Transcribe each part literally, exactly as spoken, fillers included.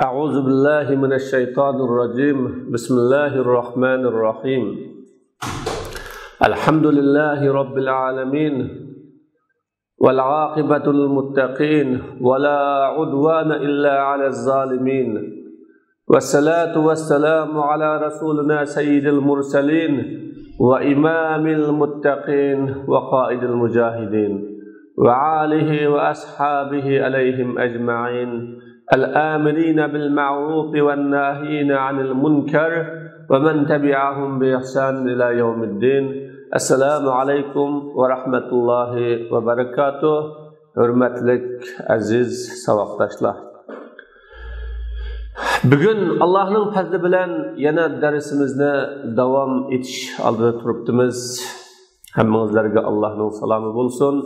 أعوذ بالله من الشيطان الرجيم. بسم الله الرحمن الرحيم. الحمد لله رب العالمين. والعاقبة للمتقين. ولا عدوان إلا على الظالمين. والصلاة والسلام على رسولنا سيد المرسلين وإمام المتقين وقائد المجاهدين وآله وأصحابه عليهم أجمعين الآمرين بالمعروف والناهين عن المنكر ومن تبعهم بإحسان إلى يوم الدين. السلام عليكم ورحمة الله وبركاته. ھۆرمەتلىك ئەزىز ساۋاقداشلار، بۈگۈن ئاللاھنىڭ پەزلى بىلەن يەنە دەرسىمىزنى داۋام ئېتىش ئالدىدا تۇرۇپتىمىز. ھەممىڭىزلەرگە ئاللاھنىڭ سالامى بولسۇن.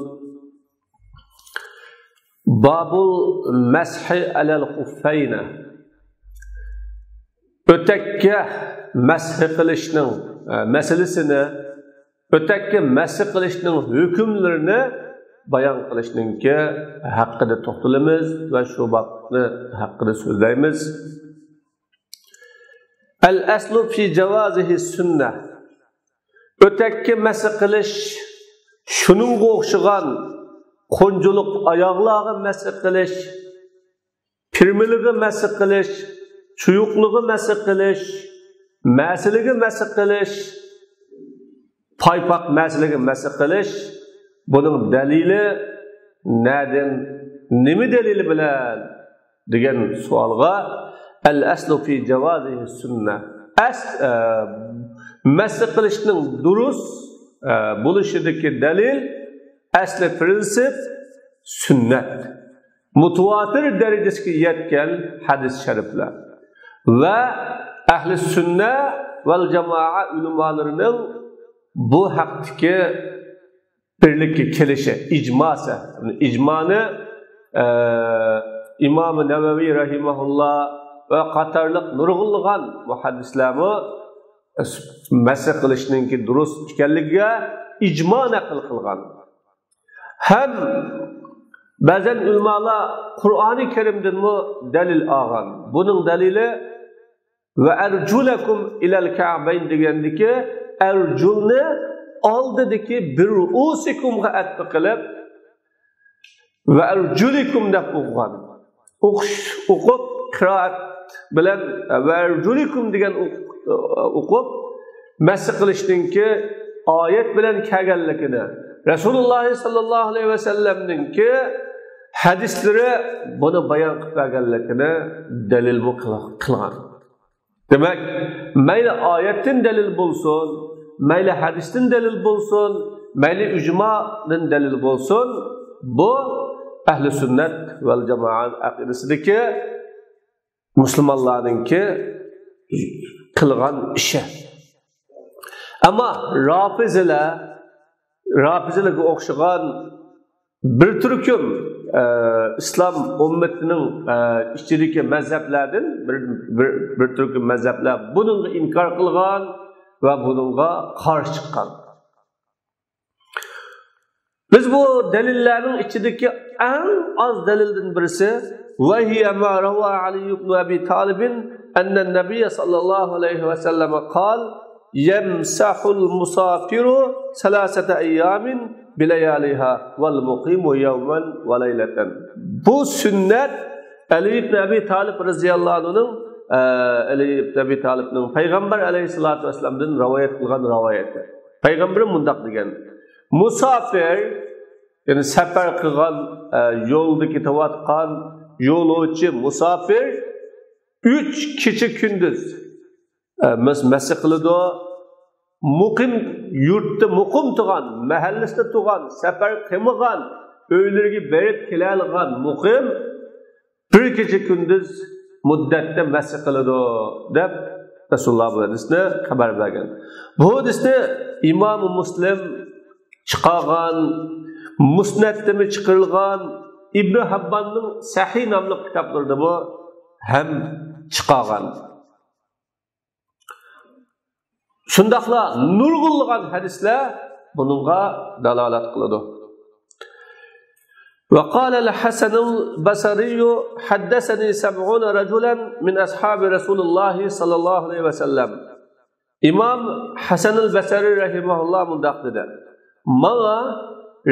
بابۇل مەسھى ئەلەل خۇففەينى. ئۆتەككە مەسھى قىلىشنىڭ، ئە، مەسىلىسىنى، ئۆتەككە مەسھى قىلىشنىڭ ھۆكۈملىرىنى بايان قىلىشنىڭكى ھەققىدە توختىلىمىز ۋە شۇ بابنى ھەققىدە سۆزلەيمىز. ئەل ئەسلۇ فى جاۋازىھى سۈننە. ئۆتەككە مەسھى قىلىش، شۇنىڭغا ئوخشىغان قونجۇلۇق ئاياغلارغا مەسھى قىلىش، پىرمىلىغا مەسھى قىلىش، چۇيۇقلىغا مەسھى قىلىش، مەسىلىگە مەسھى قىلىش، پايپاق مەسىلىگە مەسھى قىلىش، بۇنىڭ دەلىلى نەدىن، نېمە دەلىلى بىلەن دېگەن سوئالغا، ئەل ئەسلۇ فى جاۋازىھى سۈننە. ئەس-، ئە، مەسھى قىلىشنىڭ دۇرۇس، ئە، بولۇشىدىكى دەلىل، ئەسلى پىرىنسىپ سۈننەت. مۇتىۋاتىر دەرىجىسىگە يەتكەن ھەدىس شەرىپلەر ۋە ئەھلى سۈننە ۋەل جامائە ئۆلىمالىرىنىڭ بۇ ھەقتىكى بىرلىككە كېلىشى، ئىجماسى. ئىجمانى، ئە، ئىمام نەۋەۋى رەھىمەھۇللا ۋە قاتارلىق نۇرغۇنلىغان مۇھەددىسلەرمۇ مەسھى قىلىشنىڭكى دۇرۇس ئىكەنلىكىگە ئىجما نەقىل قىلغان. ھەم بەزەن ئۆلىمالار قۇرئانى كەرىمدىنمۇ دەلىل ئالغان. بۇنىڭ دەلىلى ۋە ئەرجۇلەكۇم ئىلەل كەئبەين دېگەندىكى ئەرجۇلنى ئالدىدىكى بىر رۇئۇسىكۇمغا ئەتپە قىلىپ، ۋە ئەرجۇلىكۇم دەپ ئوقۇغان. ئوقۇش، ئوقۇپ، قىرائەت بىلەن ۋە ئەرجۇلىكۇم دېگەن ئوق-، ئوقۇپ، مەسھى قىلىشنىڭكى ئايەت بىلەن كەلگەنلىكىنى، رەسۇلۇللاھ ساللاللاھۇ ئەلەيھى ۋەسەللەمنىڭكى ھەدىسلىرى بۇنى بايان قىلىپ بەرگەنلىكىنى دەلىلمۇ قىل-، قىلغان. دېمەك، مەيلى ئايەتتىن دەلىل بولسۇن، مەيلى ھەدىستىن دەلىل بولسۇن، مەيلى ئىجمادىن دەلىل بولسۇن، بۇ ئەھلى سۈننەت ۋەل جامائە ئەقىدىسىدىكى مۇسۇلمانلارنىڭكى قىلغان ئىشى. ئەمما رافىزىلەر، رافىزىلەرگە ئوخشىغان بىر تۈركۈم، ئە، ئىسلام ئۈممىتىنىڭ، ئە، ئىچىدىكى مەزھەپلەردىن بىر، بىر، بىر تۈركۈم مەزھەپلەر بۇنىڭغا ئىنكار قىلغان ۋە بۇنىڭغا قارشى چىققان. بىز بۇ دەلىللەرنىڭ ئىچىدىكى ئەڭ ئاز دەلىلدىن بىرسى، وهي ما روى علي بن أبي طالب أن النبي صلى الله عليه وسلم قال: يمسح المسافر ثلاثة أيام بلياليها والمقيم يوما وليلة. بۇ سۈننەت ئەلى ئىبن ئەبى تالىپ رەزىياللاھۇ ئەنھۇنىڭ، ئە، ئەلى ئىبن ئەبى تالىپنىڭ پەيغەمبەر ئەلەيھىسسالاتۇ ۋەسسالامدىن رىۋايەت قىلغان رىۋايىتى. پەيغەمبىرى مۇنداق دېگەن: مۇساپىر، يەنى سەپەر قىلغان، ئە، يولدا كېتىۋاتقان يولۇچى، مۇساپىر ئۈچ كېچە كۈندۈز، ئە، مەس-، مەسى قىلىدۇ. مۇقىم يۇرتتا مۇقىم تۇرغان، مەھەللىسىدە تۇرغان، سەپەر قىلمىغان، ئۆيلىرىگە بېرىپ كېلەلىگەن مۇقىم بىر كېچە كۈندۈز مۇددەتتە مەسى قىلىدۇ، دەپ رەسۇلۇللاھ بۇ ھەدىسنى خەۋەر بەرگەن. بۇ ھەدىسنى ئىمام مۇسلىم چىقارغان، مۇسنەدتىمۇ چىقىرىلغان، ئىبنى ھەبباننىڭ سەھىھ ناملىق كىتابلىرىدىمۇ ھەم چىقارغان. شۇنداقلا نۇرغۇنلىغان ھەدىسلەر بۇنىڭغا دالالەت قىلىدۇ. وقال الحسن البصري: حدثني سبعون رجلا من أصحاب رسول الله صلى الله عليه وسلم. ئىمام ھەسەنۇل بەسرى رەھىمەھۇللا مۇنداق دېدى: ماڭا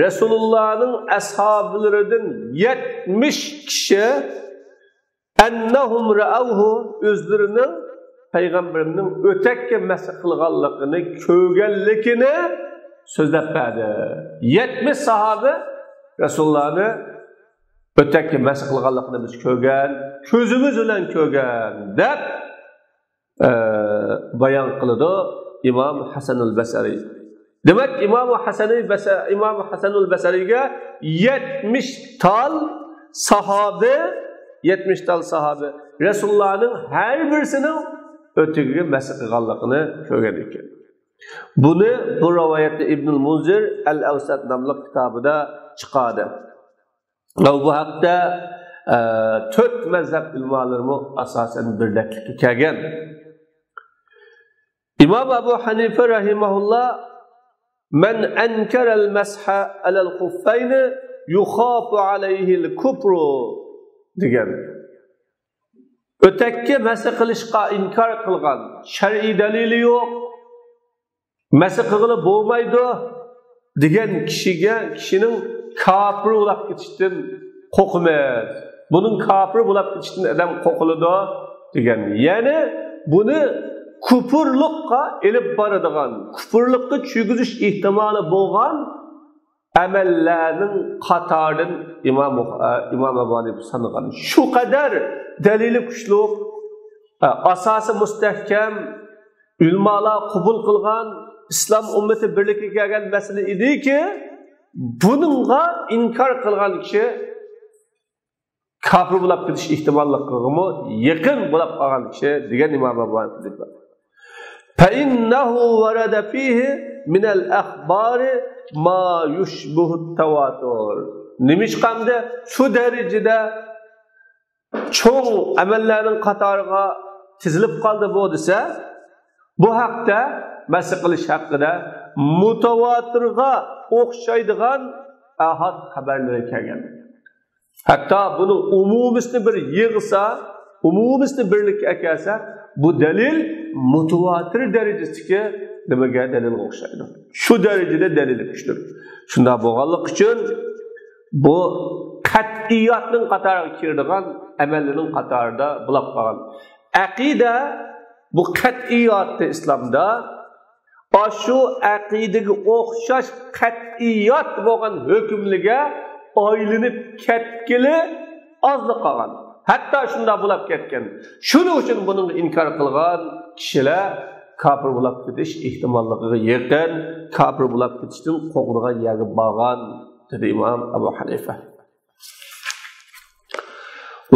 رەسۇلۇللانىڭ ئەسھابلىرىدىن يەتمىش كىشى، أنهم رأوه، ئۆزلىرىنىڭ پەيغەمبىرىمنىڭ ئۆتەككە مەسخ قىلغانلىقىنى كۆرگەنلىكىنى سۆزلەپ بەردى. يەتمىش ساھابە رەسۇلۇللانى ئۆتەككە مەسخ قىلغانلىقىنى بىز كۆرگەن، كۆزىمىز بىلەن كۆرگەن دەپ ئە، بايان قىلىدۇ ئىمام ھەسەنۇل بەسرى. دېمەك، ئىمام ھەسەنى بەسە-، ئىمام ھەسەنۇل بەسرىگە يەتمىش تال ساھابە، يەتمىش تال ساھابە رەسۇلۇللانىڭ ھەر بىرسىنىڭ ئۆتىكىگە مەسخ قىلغانلىقىنى كۆرگەن ئىكەن. بۇنى، بۇ رىۋايەتنى ئىبنۇل مۇنزىر ئەل ئەۋسەت ناملىق كىتابىدا چىقاردى. بۇ ھەقتە، ئە، تۆت مەزھەپ ئۆلىمالىرىمۇ ئاساسەن بىردەكلىككە كەلگەن. ئىمام ئەبۇ ھەنىفە رەھىمەھۇللا: من أنكر المسح على الخفين يخاف عليه الكفر دېگەن. ئۆتەككە مەسخ قىلىشقا ئىنكار قىلغان، شەرئىي دەلىلى يوق، مەسخ قىلغىلى بولمايدۇ دېگەن كىشىگە، كىشىنىڭ كاپىر بولاپ كېتىشتىن قورقىمىز. بۇنىڭ كاپىر بولاپ كېتىشتىن ئادەم قورقۇلىدۇ دېگەن. يەنى بۇنى كۇپۇرلۇققا ئېلىپ بارىدىغان، كۇپۇرلۇققا چۈشكۈزۈش ئېھتىمالى بولغان ئەمەللەرنىڭ قاتارىدىن ئىمام، ئىمام ئەبۇ ھەنىفە سانىغان. شۇ قەدەر دەلىلى كۈچلۈك، ئاساسى مۇستەھكەم، ئۆلىمالار قوبۇل قىلغان، ئىسلام ئۈممىتى بىرلىككە كەلگەن مەسىلە ئىدىكى، بۇنىڭغا ئىنكار قىلغان كىشى كاپىر بولاپ كېتىش ئېھتىماللىقىغىمۇ يېقىن بولاپ قالغان كىشى دېگەن ئىمام ئەبۇ ھەنىفە. فإنه ورد فيه من الأخبار ما يشبه التواتر. نېمىشقا ئەمدى شۇ دەرىجىدە چوڭ ئەمەللەرنىڭ قاتارىغا تىزىلىپ قالدى بۇ دېسە، بۇ ھەقتە، مەسخ قىلىش ھەققىدە مۇتەۋاتىرغا ئوخشايدىغان ئاھاد خەۋەرلىرى كەلگەن. ھەتتا بۇنىڭ ئومۇمىسىنى بىر يىغسا، ئومۇمىسىنى بىرلىككە ئەكەلسە، بۇ دەلىل مۇتەۋاتىر دەرىجىسىدىكى نېمىگە، دەلىلگە ئوخشايدۇ. شۇ دەرىجىدە دەلىلى كۈچلۈك. شۇنداق بولغانلىقى ئۈچۈن بۇ قەتئىياتنىڭ قاتارىغا كىرىدىغان ئەمەللەرنىڭ قاتارىدا بولاپ قالغان. ئەقىدە بۇ قەتئىياتتى ئىسلامدا. ئاشۇ ئەقىدىگە ئوخشاش قەتئىيات بولغان ھۆكۈملىگە ئايلىنىپ كەتكىلى ئازلا قالغان. ھەتتا شۇنداق بولاپ كەتكەن. شۇنىڭ ئۈچۈن بۇنىڭغا ئىنكار قىلغان كىشىلەر كاپىر بولاپ كېتىش ئېھتىماللىقىغا يېقىن، كاپىر بولاپ كېتىشتىن قورقىدىغان يەرگە بارغان، دېدى ئىمام ئەبۇ ھەنىفە.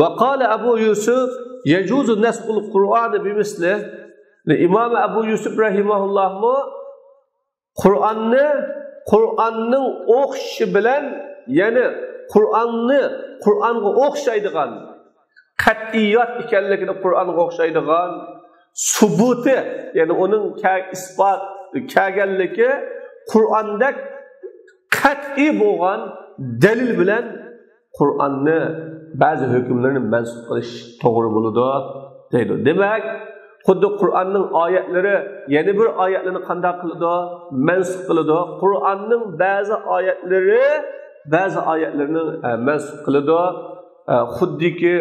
وقال أبو يوسف: يجوز نسخ القرآن بمثله. ئىمام ئەبۇ يۈسۈپ رەھىمەھۇللاھمۇ قۇرئاننى قۇرئاننىڭ ئوخشىشى بىلەن، يەنى قۇرئاننى قۇرئانغا ئوخشايدىغان، قەتئىيات ئىكەنلىكىنى قۇرئانغا ئوخشايدىغان، سۇبۇتى، يەنى ئۇنىڭ كە-، ئىسپات كەلگەنلىكى قۇرئاندەك قەتئىي بولغان دەلىل بىلەن قۇرئاننى بەزى ھۆكۈملىرىنى مەنسۇخ قىلىش توغرا بولىدۇ، دەيدۇ. دېمەك، خۇددى قۇرئاننىڭ ئايەتلىرى يەنە بىر ئايەتلىرىنى قانداق قىلىدۇ؟ مەنسۇخ قىلىدۇ. قۇرئاننىڭ بەزى ئايەتلىرى بەزى ئايەتلىرىنى، ئە، مەنسۇخ قىلىدۇ. ئە، خۇددىكى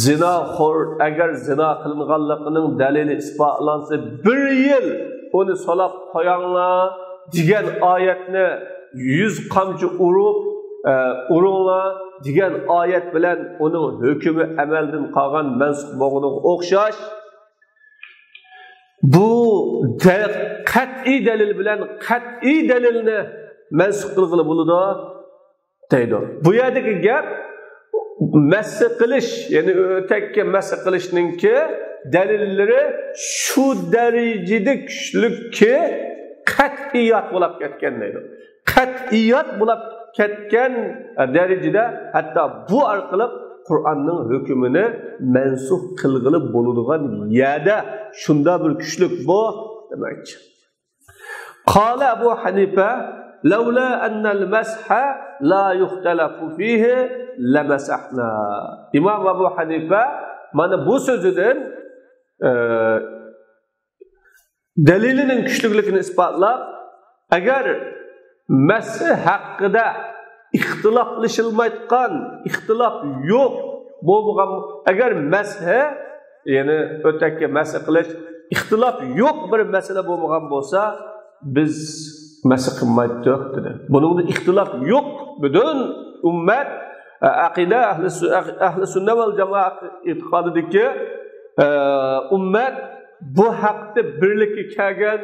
زىناخور، ئەگەر زىنا قىلىنغانلىقىنىڭ دەلىلى ئىسپاتلانسا، بىر يىل ئۇنى سولاپ قوياڭلار دېگەن ئايەتنى يۈز قامچا ئۇرۇپ، ئە، ئۇرۇڭلار دېگەن ئايەت بىلەن ئۇنىڭ ھۆكمى ئەمەلدىن قالغان، مەنسۇخ بولغىنىغا ئوخشاش. بۇ دە-، قەتئىي دەلىل بىلەن قەتئىي دەلىلنى مەنسۇخ قىلغىلى بولىدۇ، دەيدۇ. بۇ يەردىكى گەپ مەسخ قىلىش، يەنى ئۆتەككە مەسخ قىلىشنىڭكى دەلىللىرى شۇ دەرىجىدە كۈچلۈككى، قەتئىيات بولاپ كەتكەن دەيدۇ. قەتئىيات بولاپ كەتكەن دەرىجىدە، ھەتتا بۇ ئارقىلىق قۇرئاننىڭ ھۆكمىنى مەنسۇخ قىلغىلى بولىدىغان يەردە شۇنداق بىر كۈچلۈك بۇ دېمەكچى. قال أبو حنيفة: لولا أن المسح لا يختلف فيه لمسحنا. ئىمام ئەبۇ ھەنىفە مانا بۇ سۆزىدىن، ئە، دەلىلىنىڭ كۈچلۈكلۈكىنى ئىسپاتلاپ، ئەگەر مەسھ ھەققىدە ئىختىلاپلىشىلمايدىغان، ئىختىلاپ يوق بولمىغان، ئەگەر مەسھ، يەنى ئۆتەككە مەسھ قىلىش ئىختىلاپ يوق بىر مەسىلە بولمىغان بولسا، بىز مەسھ قىلمايتتۇق دېدى. بۇنىڭدا ئىختىلاپ يوق. پۈتۈن ئۈممەت، ئە، ئەقىدە ئەھلى سۈ-، ئەھ-، ئەھلى سۈننە ۋەل جامائە ئېتىقادىدىكى، ئە، ئۈممەت بۇ ھەقتە بىرلىككە كەلگەن،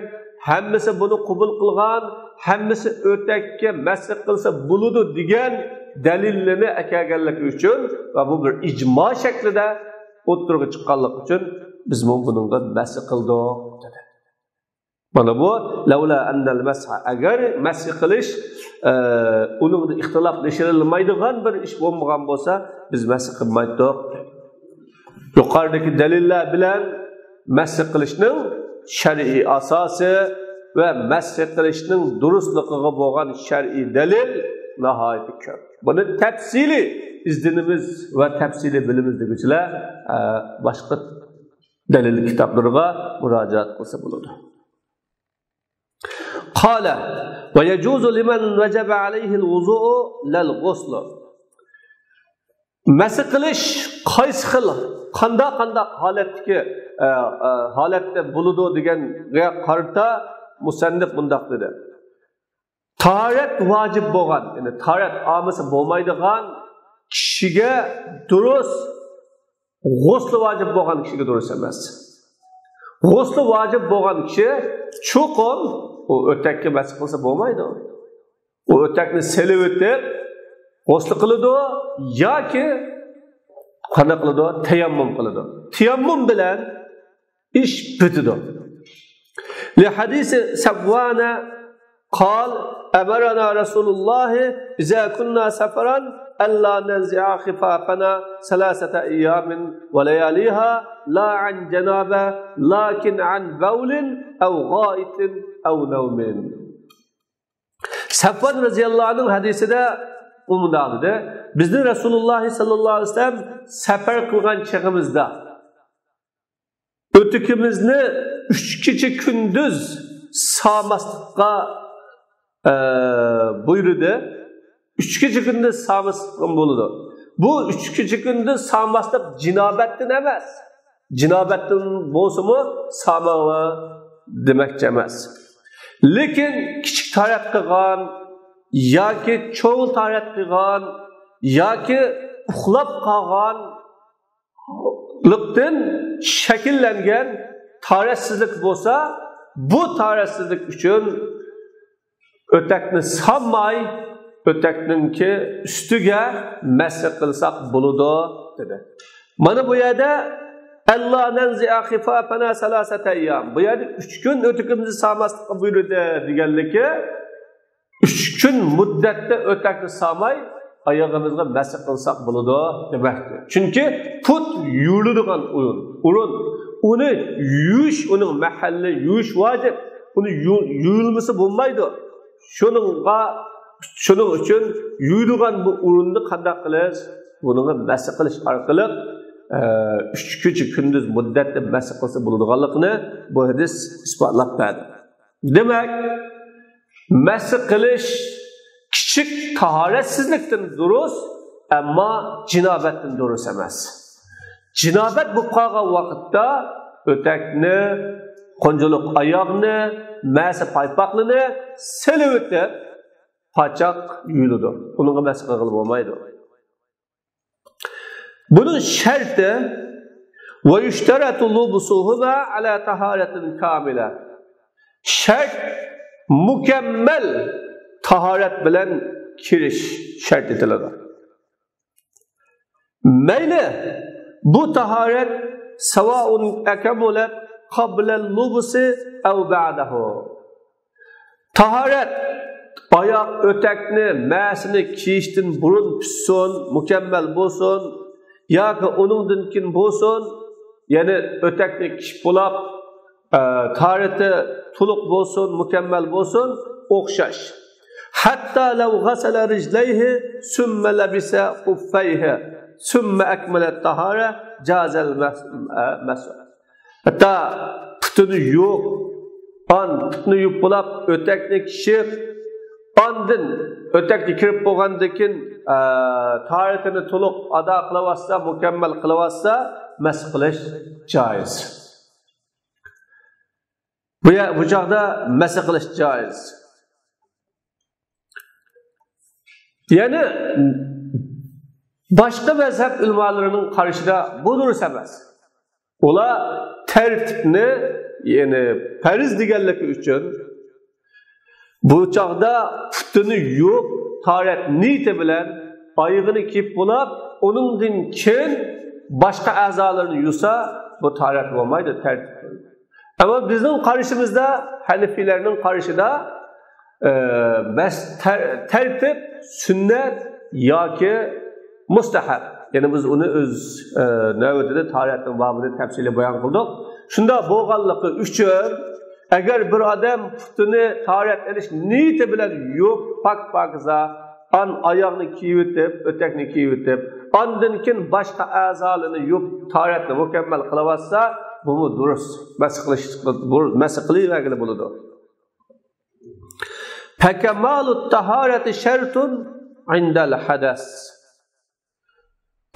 ھەممىسى بۇنى قوبۇل قىلغان، ھەممىسى ئۆتەككە مەسھ قىلسا بولىدۇ دېگەن دەلىللىرىنى ئەكەلگەنلىكى ئۈچۈن ۋە بۇ بىر ئىجما شەكلىدە ئوتتۇرىغا چىققانلىقى ئۈچۈن بىزمۇ بۇنىڭغا مەسھ قىلدۇق دېدى. مانا بۇ لەۋلا ئەننەل مەسھە، ئەگەر مەسھ قىلىش، ئە، ئۇنىڭدا ئىختىلاپلىشىلمايدىغان بىر ئىش بولمىغان بولسا، بىز مەسھ قىلمايتتۇق. يۇقىرىدىكى دەلىللەر بىلەن مەسھ قىلىشنىڭ شەرئىي ئاساسى ۋە مەسھ قىلىشنىڭ دۇرۇسلۇقىغا بولغان شەرئىي دەلىل ناھايىتى كۆپ. بۇنى تەپسىلىي ئىزدىنىمىز ۋە تەپسىلىي بىلىمىز دېگۈچىلەر، ئە، باشقا دەلىل كىتابلىرىغا مۇراجىئەت قىلسا بولىدۇ. قال: ويجوز لمن وجب عليه الوضوء لا الغسل. مەسھ قىلىش قايسى خىل، قانداق، قانداق ھالەتتىكى، ئە، ئە، ھالەتتە بولىدۇ دېگەنگە قارىتا مۇسەننىپ مۇنداق دېدى. تاھارەت ۋاجىپ بولغان، يەنى تاھارەت ئالمىسا بولمايدىغان كىشىگە دۇرۇس، غۇسلى ۋاجىپ بولغان كىشىگە دۇرۇس ئەمەس. غۇسلى ۋاجىپ بولغان كىشى چوقۇم ئۇ ئۆتەككە مەسھ قىلسا بولمايدۇ. ئۇ ئۆتەكنى سېلىۋېتىپ غۇسلى قىلىدۇ ياكى قانداق قىلىدۇ؟ تەيەممۇم قىلىدۇ. تەيەممۇم بىلەن ئىش پۈتىدۇ. لحديث صفوان قال: أمرنا رسول الله إذا كنا سفرا ألا ننزع خفافنا ثلاثة أيام ولياليها لا عن جنابة لكن عن بول أو غائط أو نوم. سەفۋان رەزىياللاھۇ ئەنھۇ ھەدىسىدە ئۇ مۇنداق دېدى: بىزنى رەسۇلۇللاھ سەللەللاھۇ ئەلەيھى ۋەسەللەم سەپەر قىلغان چېغىمىزدا ئۆتۈكىمىزنى ئۈچ كېچە كۈندۈز سالماسلىققا، ئە، بۇيرۇدى. ئۈچ كېچە كۈندۈز سالماسلىق بولىدۇ. بۇ ئۈچ كېچە كۈندۈز سالماسلىق جىنابەتتىن ئەمەس. جىنابەتتىن بولسىمۇ سالماڭلار دېمەكچى ئەمەس. لېكىن كىچىك تاھارەت قىلغان ياكى چوڭ تاھارەت قىلغان ياكى ئۇخلاپ قالغان لىقتىن شەكىللەنگەن تاھارەتسىزلىك بولسا، بۇ تاھارەتسىزلىك ئۈچۈن ئۆتەكنى سالماي، ئۆتەكنىڭكى ئۈستىگە مەسھ قىلساق بولىدۇ، دېدى. مانا بۇ يەردە، «ئەللا نەنزىئە خىفافەنا سەلاسەتە ئەييام». بۇ يەردە ئۈچ كۈن ئۆتۈكىمىزنى سالماسلىققا بۇيرۇدى دېگەنلىكى، ئۈچ كۈن مۇددەتتە ئۆتەكنى سالماي، ئايىغىمىزغا مەسھ قىلساق بولىدۇ دېمەكتۇر. چۈنكى پۇت يۇيۇلىدىغان ئورۇن، ئورۇن. ئۇنى يۇيۇش، ئۇنىڭ مەھەللى يۇيۇش ۋاجىپ. ئۇنى يۇ-، يۇيۇلمىسا بولمايدۇ. شۇنىڭغا، شۇنىڭ ئۈچۈن يۇيىدىغان بۇ ئورۇننى قانداق قىلىش؟ بۇنىڭغا مەسھ قىلىش ئارقىلىق، ئە، ئۈچ كېچە كۈندۈز مۇددەتتە مەسھ قىلسا بولىدىغانلىقىنى بۇ ھەدىس ئىسپاتلاپ بەردى. دېمەك، مەسھ قىلىش كىچىك تاھارەتسىزلىكتىن دۇرۇس، ئەمما جىنابەتتىن دۇرۇس ئەمەس. جىنابەت بولۇپ قالغان ۋاقىتتا ئۆتەكنى، قونجۇلۇق ئاياغنى، مەسە پايپاقلىرىنى سېلىۋېتىپ، پاچاق يۇيۇلىدۇ. ئۇنىڭغا مەسە قىلغىلى بولمايدۇ. بۇنىڭ شەرتى، «ويشترط لبسهما على طهارة كاملة». شەرت، مۇكەممەل تاھارەت بىلەن كىرىش شەرت ئېتىلىدۇ. مەيلى، بۇ تاھارەت، سواء كملت قبل اللبس أو بعده. تاھارەت، ئاياغ ئۆتەكنى، مەسىنى كىيىشتىن بۇرۇن پۈتسۇن، مۇكەممەل بولسۇن، ياكى ئۇنىڭدىن كېيىن بولسۇن، يەنى ئۆتەكنى كىيىپ بولاپ، ئە، تاھارىتى تولۇق بولسۇن، مۇكەممەل بولسۇن، ئوخشاش. حتى لو غسل رجليه ثم لبس خفيه ثم أكمل الطهارة جاز المسح. ھەتتا پۇتىنى يۇيۇپ، ئان پۇتنى يۇيۇپ بولاپ، ئۆتەكنى كىيىپ، ئاندىن ئۆتەكنى كىيىپ بولغاندىن كېيىن، ئە، تاھارىتىنى تولۇق ئادا قىلىۋاتسا، مۇكەممەل قىلىۋاتسا، مەس قىلىش جائىز. بۇ يە-، بۇ چاغدا مەس قىلىش جائىز. يەنى باشقا مەزھەپ ئۆلىمالىرىنىڭ قارىشىدا بۇ دۇرۇس ئەمەس. ئۇلار تەرتىپنى، يەنى پەرز دېگەنلىكى ئۈچۈن، بۇ چاغدا پۇتىنى يۇيۇپ، تاھارەت نىيىتى بىلەن ئايىغىنى كىيىپ بولاپ، ئۇنىڭدىن كېيىن باشقا ئەزالىرىنى يۇسا، بۇ تاھارەت بولمايدۇ، تەرتىپ. ئەمما بىزنىڭ قارىشىمىزدا، ھەنىفىيلەرنىڭ قارىشىدا، ئە، مەس-، تەر-، تەرتىپ سۈننەت ياكى مۇستەھەب. يەنى بىز ئۇنى ئۆز، ئە، نۆۋىتىدە تاھارەتنىڭ بابىدا تەپسىلىي بايان قىلدۇق. شۇنداق بولغانلىقى ئۈچۈن، ئەگەر بىر ئادەم پۇتىنى تاھارەت ئېلىش نىيىتى بىلەن يۇيۇپ، پاك-پاكىزا، ئان ئاياغنى كىيىۋېتىپ، ئۆتەكنى كىيىۋېتىپ، ئاندىن كېيىن باشقا ئەزالىرىنى يۇيۇپ، تاھارەتنى مۇكەممەل قىلىۋاتسا، بۇمۇ دۇرۇس. مەس قىلىش، بۇ، مەس قىلىۋەرگىلى بولىدۇ. فكمال الطهارة شرط عند الحدث.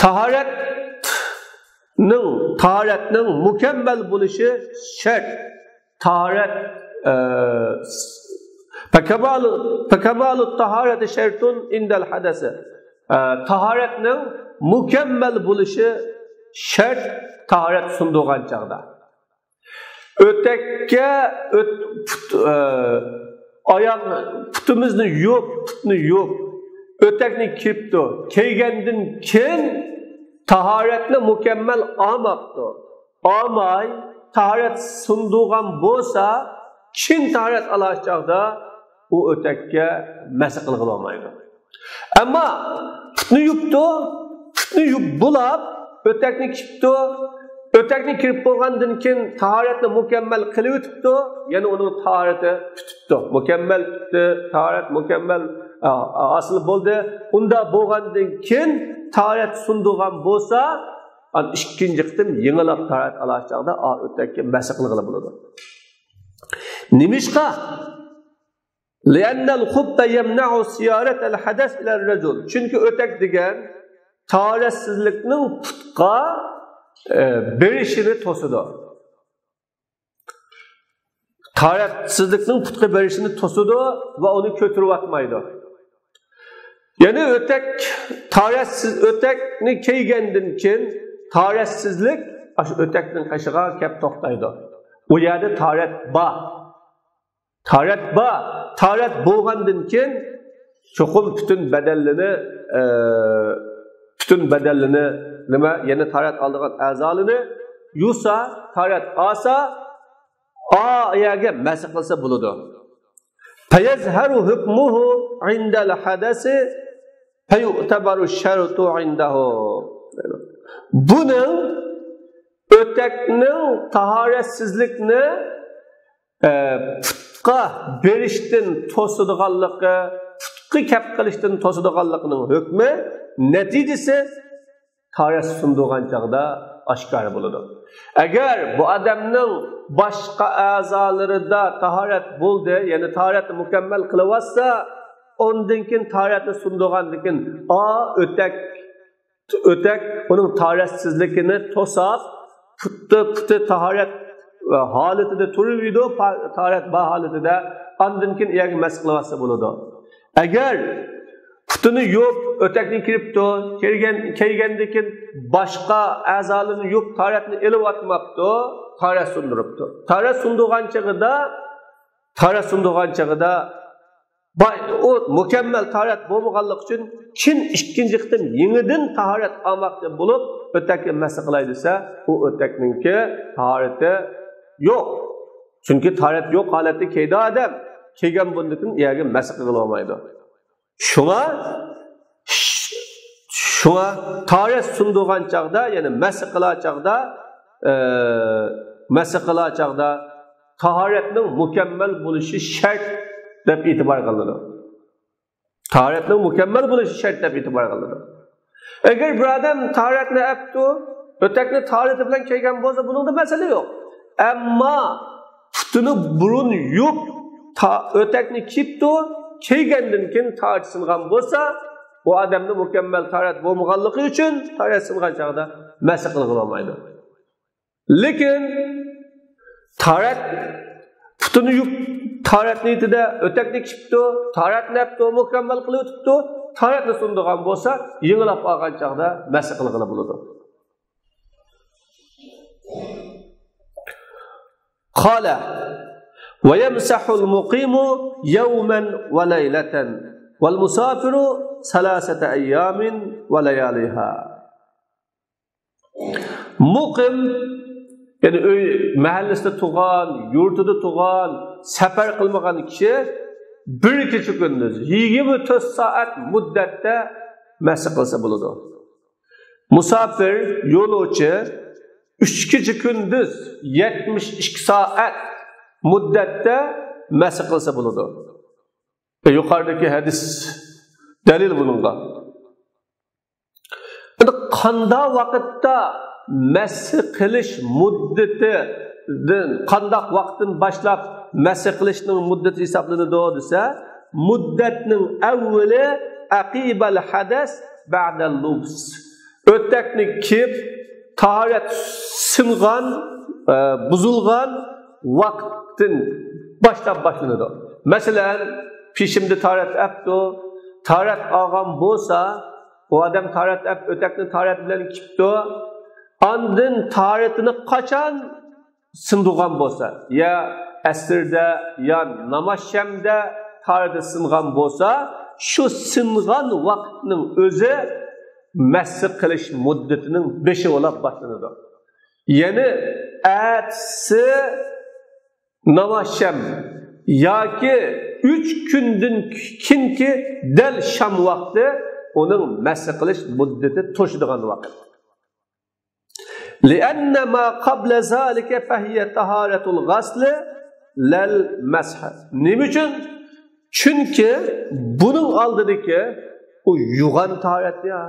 تاھارەتنىڭ، تاھارەتنىڭ مۇكەممەل بولۇشى شەرت. تاھارەت، ئە، فكمال، فكمال الطهارة شرط عند الحدث. ئە، تاھارەتنىڭ مۇكەممەل بولۇشى شەرت، تاھارەت سۇندۇرغان چاغدا. ئۆتەككە ئۆت-، پۇت-، ئە، ئاياق، پۇتىمىزنى يۇيۇپ، پۇتنى يۇيۇپ، ئۆتەكنى كىيىپتۇ. كىيگەندىن كېيىن تاھارەتنى مۇكەممەل ئالماپتۇ. ئالماي، تاھارەت سۇندۇرغان بولسا، كېيىن تاھارەت ئالار چاغدا ئۇ ئۆتەككە مەس قىلغىلى بولمايدۇ. ئەمما پۇتنى يۇيۇپتۇ، پۇتنى يۇيۇپ بولاپ، ئۆتەكنى كىيىپتۇ، ئۆتەكنى كىيىپ بولغاندىن كېيىن تاھارەتنى مۇكەممەل قىلىۋېتىپتۇ، يەنى ئۇنىڭ تاھارىتى پۈتۈپتۇ، مۇكەممەل پۈتتى، تاھارەت مۇكەممەل، ئا، ھاسىل بولدى. ئۇنداق بولغاندىن كېيىن تاھارەت سۇندۇرغان بولسا، ئان ئىككىنچى قېتىم يېڭىلاپ تاھارەت ئالار چاغدا ئا ئۆتەككە مەس قىلغىلى بولىدۇ. نېمىشقا؟ لأن الخف يمنع سيارة الحدث إلى الرجل. چۈنكى ئۆتەك دېگەن تاھارەتسىزلىكنىڭ پۇتقا، ئە، بېرىشىنى توسىدۇ. تاھارەتسىزلىكنىڭ پۇتقا بېرىشىنى توسىدۇ ۋە ئۇنى كۆتۈرۈۋاتمايدۇ. يەنى ئۆتەك، تاھارەتسىز، ئۆتەكنى كىيگەندىن كېيىن تاھارەتسىزلىك ئاشۇ ئۆتەكنىڭ قېشىغا كەپ توختايدۇ. ئۇ يەردە تاھارەت بار. تاھارەت بار. تاھارەت بولغاندىن كېيىن چوقۇم پۈتۈن بەدەنلىرىنى، ئە، پۈتۈن بەدەنلىرىنى نېمە، يەنە تاھارەت ئالىدىغان ئەزالىرىنى يۇسا، تاھارەت ئالسا، ئا يەرگە مەس قىلسا بولىدۇ. فيظهر حكمه عند الحدث فيعتبر الشرط عنده. بۇنىڭ ئۆتەكنىڭ تاھارەتسىزلىكنى، ئە، پۇتقا بېرىشتىن توسىدىغانلىقى، پۇتقا كەپ قېلىشتىن توسىدىغانلىقىنىڭ ھۆكمى، نەتىجىسى تاھارەت سۇندۇرغان چاغدا ئاشكارا بولىدۇ. ئەگەر بۇ ئادەمنىڭ باشقا ئەزالىرىدا تاھارەت بولدى، يەنى تاھارەتنى مۇكەممەل قىلىۋاتسا، ئاندىن كېيىن تاھارەتنى سۇندۇرغاندىن كېيىن، ئا، ئۆتەك، ئۆتەك ئۇنىڭ تاھارەتسىزلىكىنى توساپ، پۇتى، پۇتى تاھارەت ھالىتىدە تۇرۇۋىدۇ، پا-، تاھارەت بار ھالىتىدە، ئاندىن كېيىن ئەگەر مەس قىلىۋاتسا بولىدۇ. ئەگەر پۇتىنى يۇيۇپ، ئۆتەكنى كىيىپتۇ، كىيگەن، كىيگەندىن كېيىن باشقا ئەزالىرىنى يۇيۇپ، تاھارەتنى ئېلىۋاتماپتۇ، تاھارەت سۇندۇرۇپتۇ. تاھارەت سۇندۇرغان چېغىدا، تاھارەت سۇندۇرغان چېغىدا با-، ئۇ مۇكەممەل تاھارەت بولمىغانلىقى ئۈچۈن كېيىن ئىككىنچى قېتىم يېڭىدىن تاھارەت ئالماقچى بولۇپ، ئۆتەككە مەس قىلاي دېسە، ئۇ ئۆتەكنىڭكى تاھارىتى يوق. چۈنكى تاھارەت يوق ھالەتتە كىيىدۇ ئادەم. كىيگەن بولغاندىن كېيىن ئۇ يەرگە مەس قىلغىلى بولمايدۇ. شۇڭا، شۇڭا تاھارەت سۇندۇرغان چاغدا، يەنى مەس قىلار چاغدا، ئە، مەس قىلار چاغدا تاھارەتنىڭ مۇكەممەل بولۇشى شەرت دەپ ئېتىبار قىلىنىدۇ. تاھارەتنىڭ مۇكەممەل بولۇشى شەرت دەپ ئېتىبار قىلىنىدۇ. ئەگەر بىر ئادەم تاھارەتنى ئەپتۇ، ئۆتەكنى تاھارىتى بىلەن كىيگەن بولسا، بۇنىڭدا مەسىلە يوق. ئەمما پۇتىنى بۇرۇن يۇيۇپ، تا-، ئۆتەكنى كىيىپتۇ، كىيگەندىن كېيىن تاھارىتى سىنغان بولسا، ئۇ ئادەمدە مۇكەممەل تاھارەت بولمىغانلىقى ئۈچۈن تاھارەت سىنغان چاغدا مەسخ قىلغىلى بولمايدۇ. لېكىن تاھارەت، پۇتىنى يۇيۇپ، تاھارەت نىيىتىدە ئۆتەكنى كىيىپتۇ، تاھارەتنى ئەپتۇ، مۇكەممەل قىلىۋېتىپتۇ، تاھارەتنى سۇندۇرغان بولسا، يېڭىلاپ ئالغان چاغدا مەسخ قىلغىلى بولىدۇ. قال: ويمسح المقيم يوما وليلة، والمسافر ثلاثة أيام ولياليها. مۇقىم، يەنى ئۆي مەھەللىسىدە تۇرغان، يۇرتىدا تۇرغان، سەپەر قىلمىغان كىشى بىر كېچە كۈندۈز يىگىرمە تۆت سائەت مۇددەتتە مەسخ قىلسا بولىدۇ. مۇساپىر، يولۇچى، ئۈچ كېچە كۈندۈز يەتمىش ئىككى سائەت مۇددەتتە مەسخ قىلسا بولىدۇ. يۇقىرىدىكى ھەدىس دەلىل بۇنىڭغا. ئەمدى قانداق ۋاقىتتا مەسخ قىلىش مۇددىتىدىن، قانداق ۋاقىتتىن باشلاپ مەسخ قىلىشنىڭ مۇددىتى ھېسابلىنىدۇ دېسە، مۇددەتنىڭ ئەۋۋىلى ئەقىبەل ھەدەس بەدەل لۇبس. ئۆتەكنى كىيىپ، تاھارەت سىنغان، ئە، بۇزۇلغان ۋاقىتتىن باشلاپ باشلىنىدۇ. مەسىلەن، پېشىمدە تاھارەت ئەپتۇ، تاھارەت ئالغان بولسا، ئۇ ئادەم تاھارەت ئەپ، ئۆتەكنى تاھارەت بىلەن كىيىپتۇ. ئاندىن تاھارىتىنى قاچان سىندۇرغان بولسا، يا ئەسىردە، يا ناماز شەمدە تاھارىتى سىنغان بولسا، شۇ سىنغان ۋاقىتنىڭ ئۆزى مەسخ قىلىش مۇددىتىنىڭ بېشى بولاپ باشلىنىدۇ. يەنى ئەتىسى ناماز شەم ياكى ئۈچ كۈندىن كېيىنكى دەل شام ۋاقتى ئۇنىڭ مەسخ قىلىش مۇددىتى توشىدىغان ۋاقىت. لأن ما قبل ذلك فهي طهارة الغسل لا المسح. نېمە ئۈچۈن؟ چۈنكى بۇنىڭ ئالدىدىكى ئۇ يۇغان تاھارەت يا.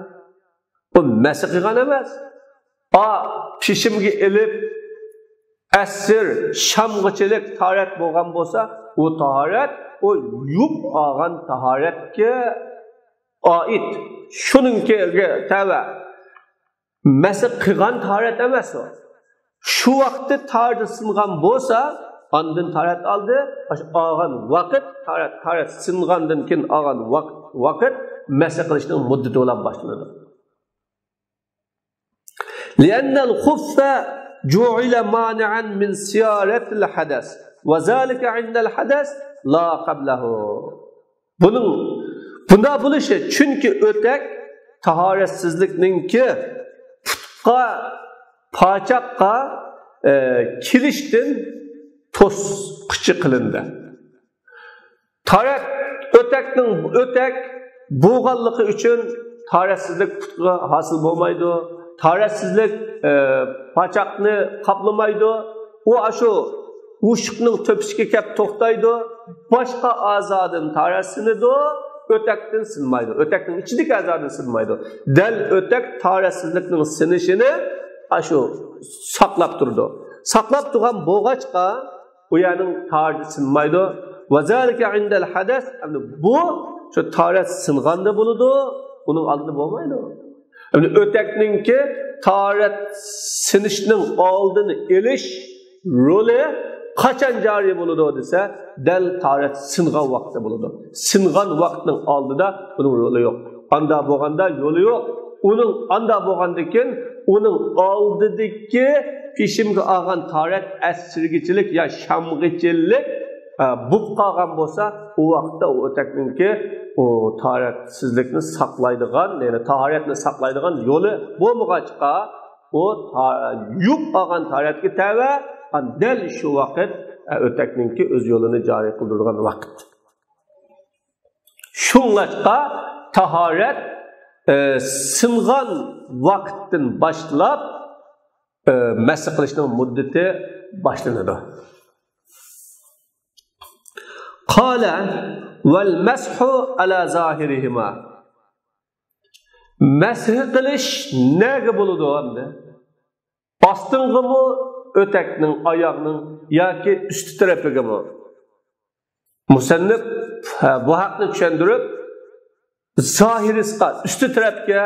ئۇ مەسخ قىلغان ئەمەس. ئا، پېشىمگە ئېلىپ، ئەسىر، شامغىچىلىك تاھارەت بولغان بولسا، ئۇ تاھارەت، ئۇ يۇيۇپ ئالغان تاھارەتكە ئائىت. شۇنىڭكىگە تەۋە. مەسخ قىلغان تاھارەت ئەمەس ئۇ. شۇ ۋاقىتتا تاھارىتى سىنغان بولسا، ئاندىن تاھارەت ئالدى. ئاشۇ ئالغان ۋاقىت، تاھارەت، تاھارەت سىنغاندىن كېيىن ئالغان ۋاقىت، ۋاقىت مەسخ قىلىشنىڭ مۇددىتى بىلەن باشلىنىدۇ. لأن الخف جعل مانعا من سيارة الحدث، وذلك عند الحدث لا قبله. بۇنىڭ بۇنداق بولۇشى، چۈنكى ئۆتەك تاھارەتسىزلىكنىڭكى پۇتقا، پاچاققا، ئە، كېلىشتىن توسقۇچى قىلىندى. تاھارەت، ئۆتەكنىڭ، ئۆتەك بولغانلىقى ئۈچۈن تاھارەتسىزلىك پۇتقا ھاسىل بولمايدۇ. تاھارەتسىزلىك، ئە، پاچاقنى قاپلىمايدۇ. ئۇ ئاشۇ ئۇششۇقنىڭ تۆپىسىگە كەپ توختايدۇ. باشقا ئەزادىن تاھارەت سىنىدۇ، ئۆتەكتىن سىنمايدۇ. ئۆتەكنىڭ ئىچىدىكى ئەزادىن سىنمايدۇ. دەل ئۆتەك تاھارەتسىزلىكنىڭ سىنىشىنى ئاشۇ ساقلاپ تۇرىدۇ. ساقلاپ تۇرغان بولغاچقا، ئۇ يەرنىڭ تاھارىتى سىنمايدۇ. وذلك عند الحدث، ئەمدى بۇ شۇ تاھارەت سىنغاندا بولىدۇ، ئۇنىڭ ئالدىدا بولمايدۇ. يەنى ئۆتەكنىڭكى تاھارەت سىنىشنىڭ ئالدىنى ئېلىش رولى قاچان جارى بولىدۇ دېسە، دەل تاھارەت سىنغان ۋاقىتتا بولىدۇ. سىنغان ۋاقىتنىڭ ئالدىدا بۇنىڭ رولى يوق. ئاندا بولغاندا يولى يوق. ئۇنىڭ ئاندا بولغاندىكىن، ئۇنىڭ ئالدىدىكى پېشىمگە ئالغان تاھارەت ئەسىرگىچىلىك يا شامغىچىلىك، ئە، بولۇپ قالغان بولسا، ئۇ ۋاقىتتا ئۇ ئۆتەكنىڭكى ئۇ تاھارەتسىزلىكنى ساقلايدىغان، يەنى تاھارەتنى ساقلايدىغان يولى بولمىغاچقا، ئۇ تا-، يۇيۇپ ئالغان تاھارەتكە تەۋە، ئان-، دەل شۇ ۋاقىت، ئە، ئۆتەكنىڭكى ئۆز يولىنى جارى قىلدۇرىدىغان ۋاقىت. شۇڭلاشقا تاھارەت، ئە، سىنغان ۋاقىتتىن باشلاپ، ئە، مەسخ قىلىشنىڭ مۇددىتى باشلىنىدۇ. قال والمسح على ظاهرهما. مەسخ قىلىش نەگە بولىدۇ ئەمدى؟ ئاستىنغىمۇ، ئۆتەكنىڭ، ئاياغنىڭ ياكى ئۈستى تەرىپىگىمۇ؟ مۇسەننىپ، ھە، بۇ ھەقنى چۈشەندۈرۈپ، زاھىرىسىغا، ئۈستى تەرەپكە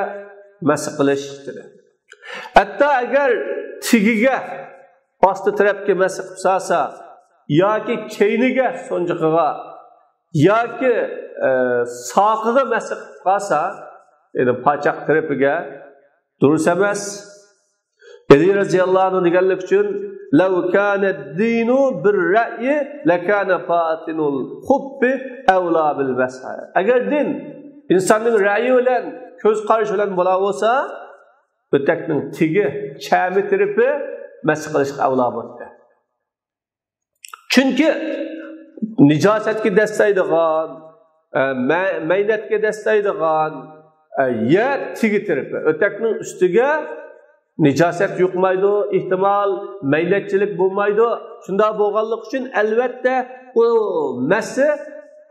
مەسخ قىلىش دېدى. ھەتتا ئەگەر تېگىگە، ئاستى تەرەپكە مەسخ قىلسا ياكى كەينىگە، سونچىقىغا ياكى، ئە، ساقىغا مەسخ قىلىپ قالسا، يەنى پاچاق تەرىپىگە، دۇرۇس ئەمەس. ئەلى رەزىياللاھۇ ئەنھۇ دېگەنلىك ئۈچۈن، لو كان الدين بالرأي لكان باطن الخف أولى بالمسح. ئەگەر دىن ئىنساننىڭ رەئيى بىلەن، كۆز قارىشى بىلەن بولا بولسا، ئۆتەكنىڭ تېگى، چەمى تەرىپى مەسخ قىلىشقا ئەۋلا بولاتتى. چۈنكى نىجاسەتكە دەسسەيدىغان، ئە، مە-، مەينەتكە دەسسەيدىغان، ئە، يەر تېگى تەرىپى. ئۆتەكنىڭ ئۈستىگە نىجاسەت يۇقمايدۇ، ئېھتىمال، مەينەتچىلىك بولمايدۇ. شۇنداق بولغانلىقى ئۈچۈن، ئەلۋەتتە، ئۇ مەسخ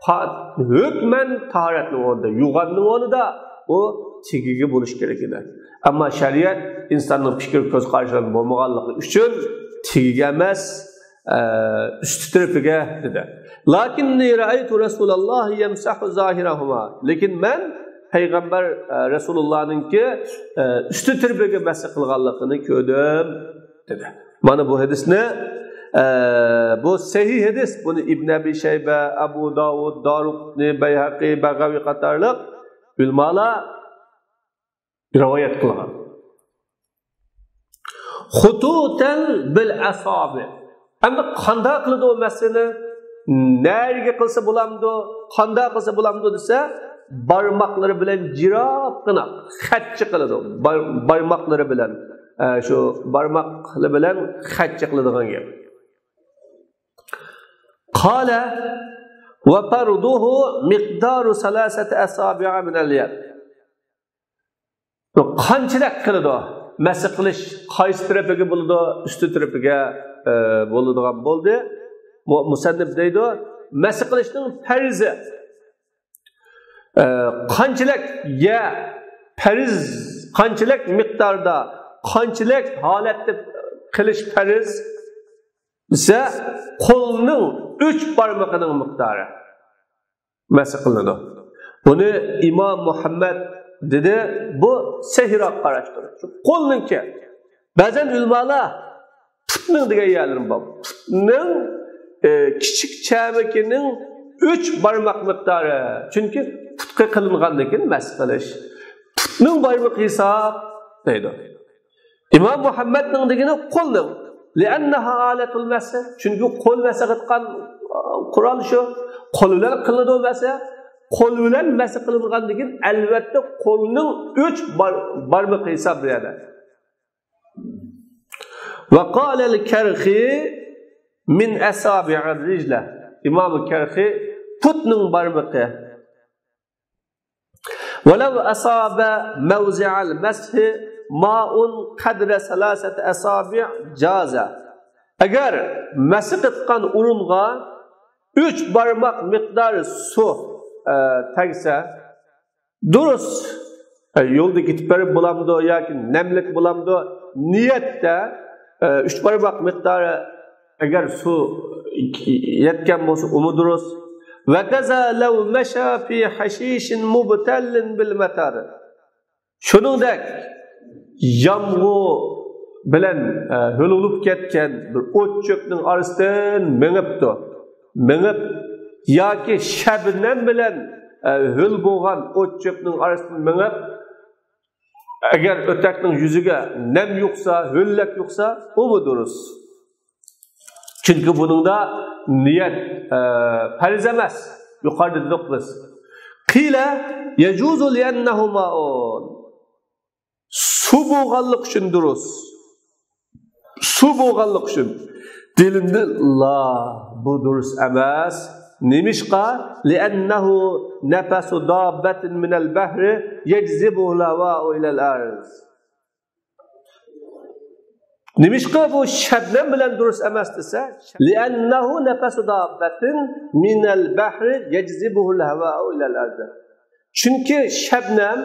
پا-، ھۆكمەن تاھارەتنىڭ ئورنىدا، يۇغاننىڭ ئورنىدا ئۇ تېگىگە بولۇشى كېرەك ئىدى. ئەمما شەرىئەت ئىنساننىڭ پىكىر كۆز قارىشىدىن بولمىغانلىقى ئۈچۈن تېگىگە ئەمەس، ئە، ئۈستى تەرىپىگە دېدى. لكني رأيت رسول الله يمسح ظاهرهما. لېكىن مەن پەيغەمبەر، ئە، رەسۇلۇللانىڭكى، ئە، ئۈستى تەرىپىگە مەسخ قىلغانلىقىنى كۆردۈم، دېدى. مانا بۇ ھەدىسنى، ئە، بۇ سەھىھ ھەدىس. بۇنى ئىبن ئەبى شەيبە، ئەبۇ داۋۇد، دارىقۇتنى، بەيھەقى، بەغەۋى قاتارلىق ئۆلىمالار رىۋايەت قىلغان. خطوطا بالأصابع. ئەمدى قانداق قىلىدۇ ئۇ مەسخنى؟ نەگە قىلسا بولامدۇ؟ قانداق قىلسا بولامدۇ دېسە، بارماقلىرى بىلەن جىراپقىنا خەتچە قىلىدۇ. بار-، بارماقلىرى بىلەن، ئە، شۇ بارماقلىرى بىلەن خەتچە قىلىدىغان گەپ. قال وفرضه مقدار ثلاثة أصابع من اليد. قانچىلىك قىلىدۇ؟ مەسخ قىلىش قايسى تەرىپىگە بولىدۇ؟ ئۈستى تەرىپىگە، ئە، بولىدىغان بولدى. مۇ-، مۇسەننىپ دەيدۇ، مەسخ قىلىشنىڭ پەرزى، ئە، قانچىلىك يە پەرز، قانچىلىك مىقداردا، قانچىلىك ھالەتتە قىلىش پەرز دېسە، قولنىڭ ئۈچ بارمىقىنىڭ مىقدارى مەسخ قىلىنىدۇ. بۇنى ئىمام مۇھەممەد دېدى، بۇ سەھىھراق قاراشتۇر. شۇ قولنىڭكى. بەزەن ئۆلىمالار پۇتنىڭ دېگەن يەرلىرى بار. پۇتنىڭ، ئە، كىچىك چەمىكىنىڭ ئۈچ بارماق مىقدارى. چۈنكى پۇتقا قىلىنغاندىن كېيىن مەسخ قىلىش. پۇتنىڭ بارمىقى ھېساب دەيدۇ. ئىمام مۇھەممەدنىڭ دېگىنى قولنىڭ. لأنها آلة المسح. چۈنكى قول مەسخ قىلىدىغان، ئە، قورال شۇ. قول بىلەن قىلىنىدۇ مەسخ. قول بىلەن مەسخ قىلىنغاندىن كېيىن، ئەلۋەتتە، قولنىڭ ئۈچ بار-، بارمىقى ھېسابلىنىدۇ. وقال الكرخي من أصابع الرجل. ئىمام كەرخى پۇتنىڭ بارمىقى. ولو أصاب موضع المسح ماء قدر ثلاثة أصابع جاز. ئەگەر مەسخ قىلغان ئورۇنغا ئۈچ بارماق مىقدارى سۇ، ئە، تەگسە، دۇرۇس. ئە، يولدا كېتىپ بېرىپ بولامدۇ ياكى نەملىك بولامدۇ؟ نىيەتتە، ئە، ئۈچ بارماق مىقدارى ئەگەر سۇ يەتكەن بولسا، ئۇمۇ دۇرۇس. وكذا لو مشى في حشيش مبتل بالمطر. شۇنىڭدەك يامغۇر بىلەن، ئە، ھۆل بولۇپ كەتكەن بىر ئوت چۆپنىڭ ئارىسىدىن مېڭىپتۇ. مېڭىپ ياكى شەبنەم بىلەن، ئە، ھۆل بولغان ئوت چۆپنىڭ ئارىسىدىن مېڭىپ، ئەگەر ئۆتەكنىڭ يۈزىگە نەم يۇقسا، ھۆللەك يۇقسا، ئۇمۇ دۇرۇس. چۈنكى بۇنىڭدا نىيەت، ئە، پەرز ئەمەس. يۇقىرىدا دېدۇق بىز. قيل يجوز لأنه ماء. سۇ بولغانلىقى ئۈچۈن دۇرۇس. سۇ بولغانلىقى ئۈچۈن. دېلىلدە لا، بۇ دۇرۇس ئەمەس. نېمىشقا؟ لأنه نفس دابة من البحر يجذبه الهواء إلى الأرض. نېمىشقا بۇ شەبنەم بىلەن دۇرۇس ئەمەس دېسە، لأنه نفس دابة من البحر يجذبه الهواء إلى الأرض. چۈنكى شەبنەم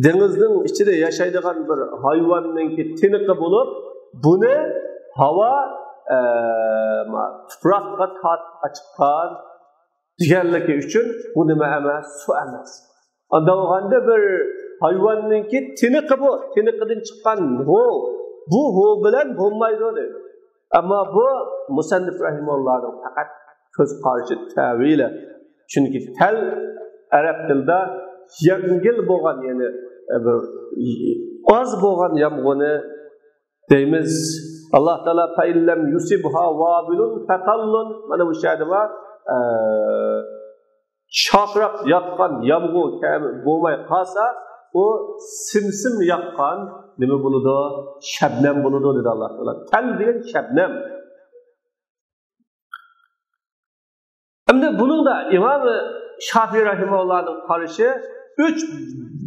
دېڭىزنىڭ ئىچىدە ياشايدىغان بىر ھايۋاننىڭكى تىنىقى بولۇپ، بۇنى ھاۋا، ئە، تۇپراققا تارتىپ ئاچىققان دېگەنلىكى ئۈچۈن بۇ نېمە ئەمەس؟ سۇ ئەمەس. ئاندا بولغاندا بىر ھايۋاننىڭكى تىنىقى بۇ، تىنىقىدىن چىققان ھو، بۇ ھو بىلەن بولمايدۇ دەيدۇ. ئەمما بۇ مۇسەننىپ رەھىمەھۇللاھنىڭ پەقەت كۆز قارىشى، تەۋىلى. چۈنكى تەل ئەرەب تىلىدا يەڭگىل بولغان، يەنى بىر ئاز بولغان يامغۇرنى دەيمىز. ئاللا تائالا فإن لم يصبها وابل فطل، مانا بۇ شەھەردە بار، ئە، شارقىراپ ياغقان يامغۇر كەم-، بولماي قالسا، ئۇ سىم-سىم ياغقان نېمە بولىدۇ؟ شەبنەم بولىدۇ، دېدى ئاللا تائالا. تەل دېگەن شەبنەم. ئەمدى بۇنىڭدا ئىمام شافىي رەھىمەھۇللاھنىڭ قارىشى، ئۈچ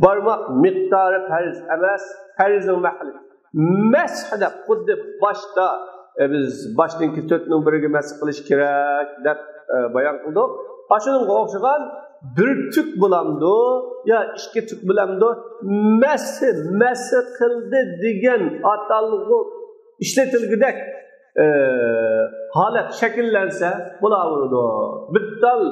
بارماق مىقدارى پەرز ئەمەس، پەرزنىڭ مەھلى. مەسھ دەپ خۇددى باشتا، ئە، بىز باشنىڭكى تۆتنىڭ بىرىگە مەسھ قىلىش كېرەك دەپ، ئە، بايان قىلدۇق. ئاشۇنىڭغا ئوخشىغان بىر تۈك بولامدۇ يا ئىككى تۈك بولامدۇ؟ مەسھ، مەسھ قىلدى دېگەن ئاتالغۇ ئىشلىتىلگۈدەك، ئە، ھالەت شەكىللەنسە بولاۋېرىدۇ. بىر تال،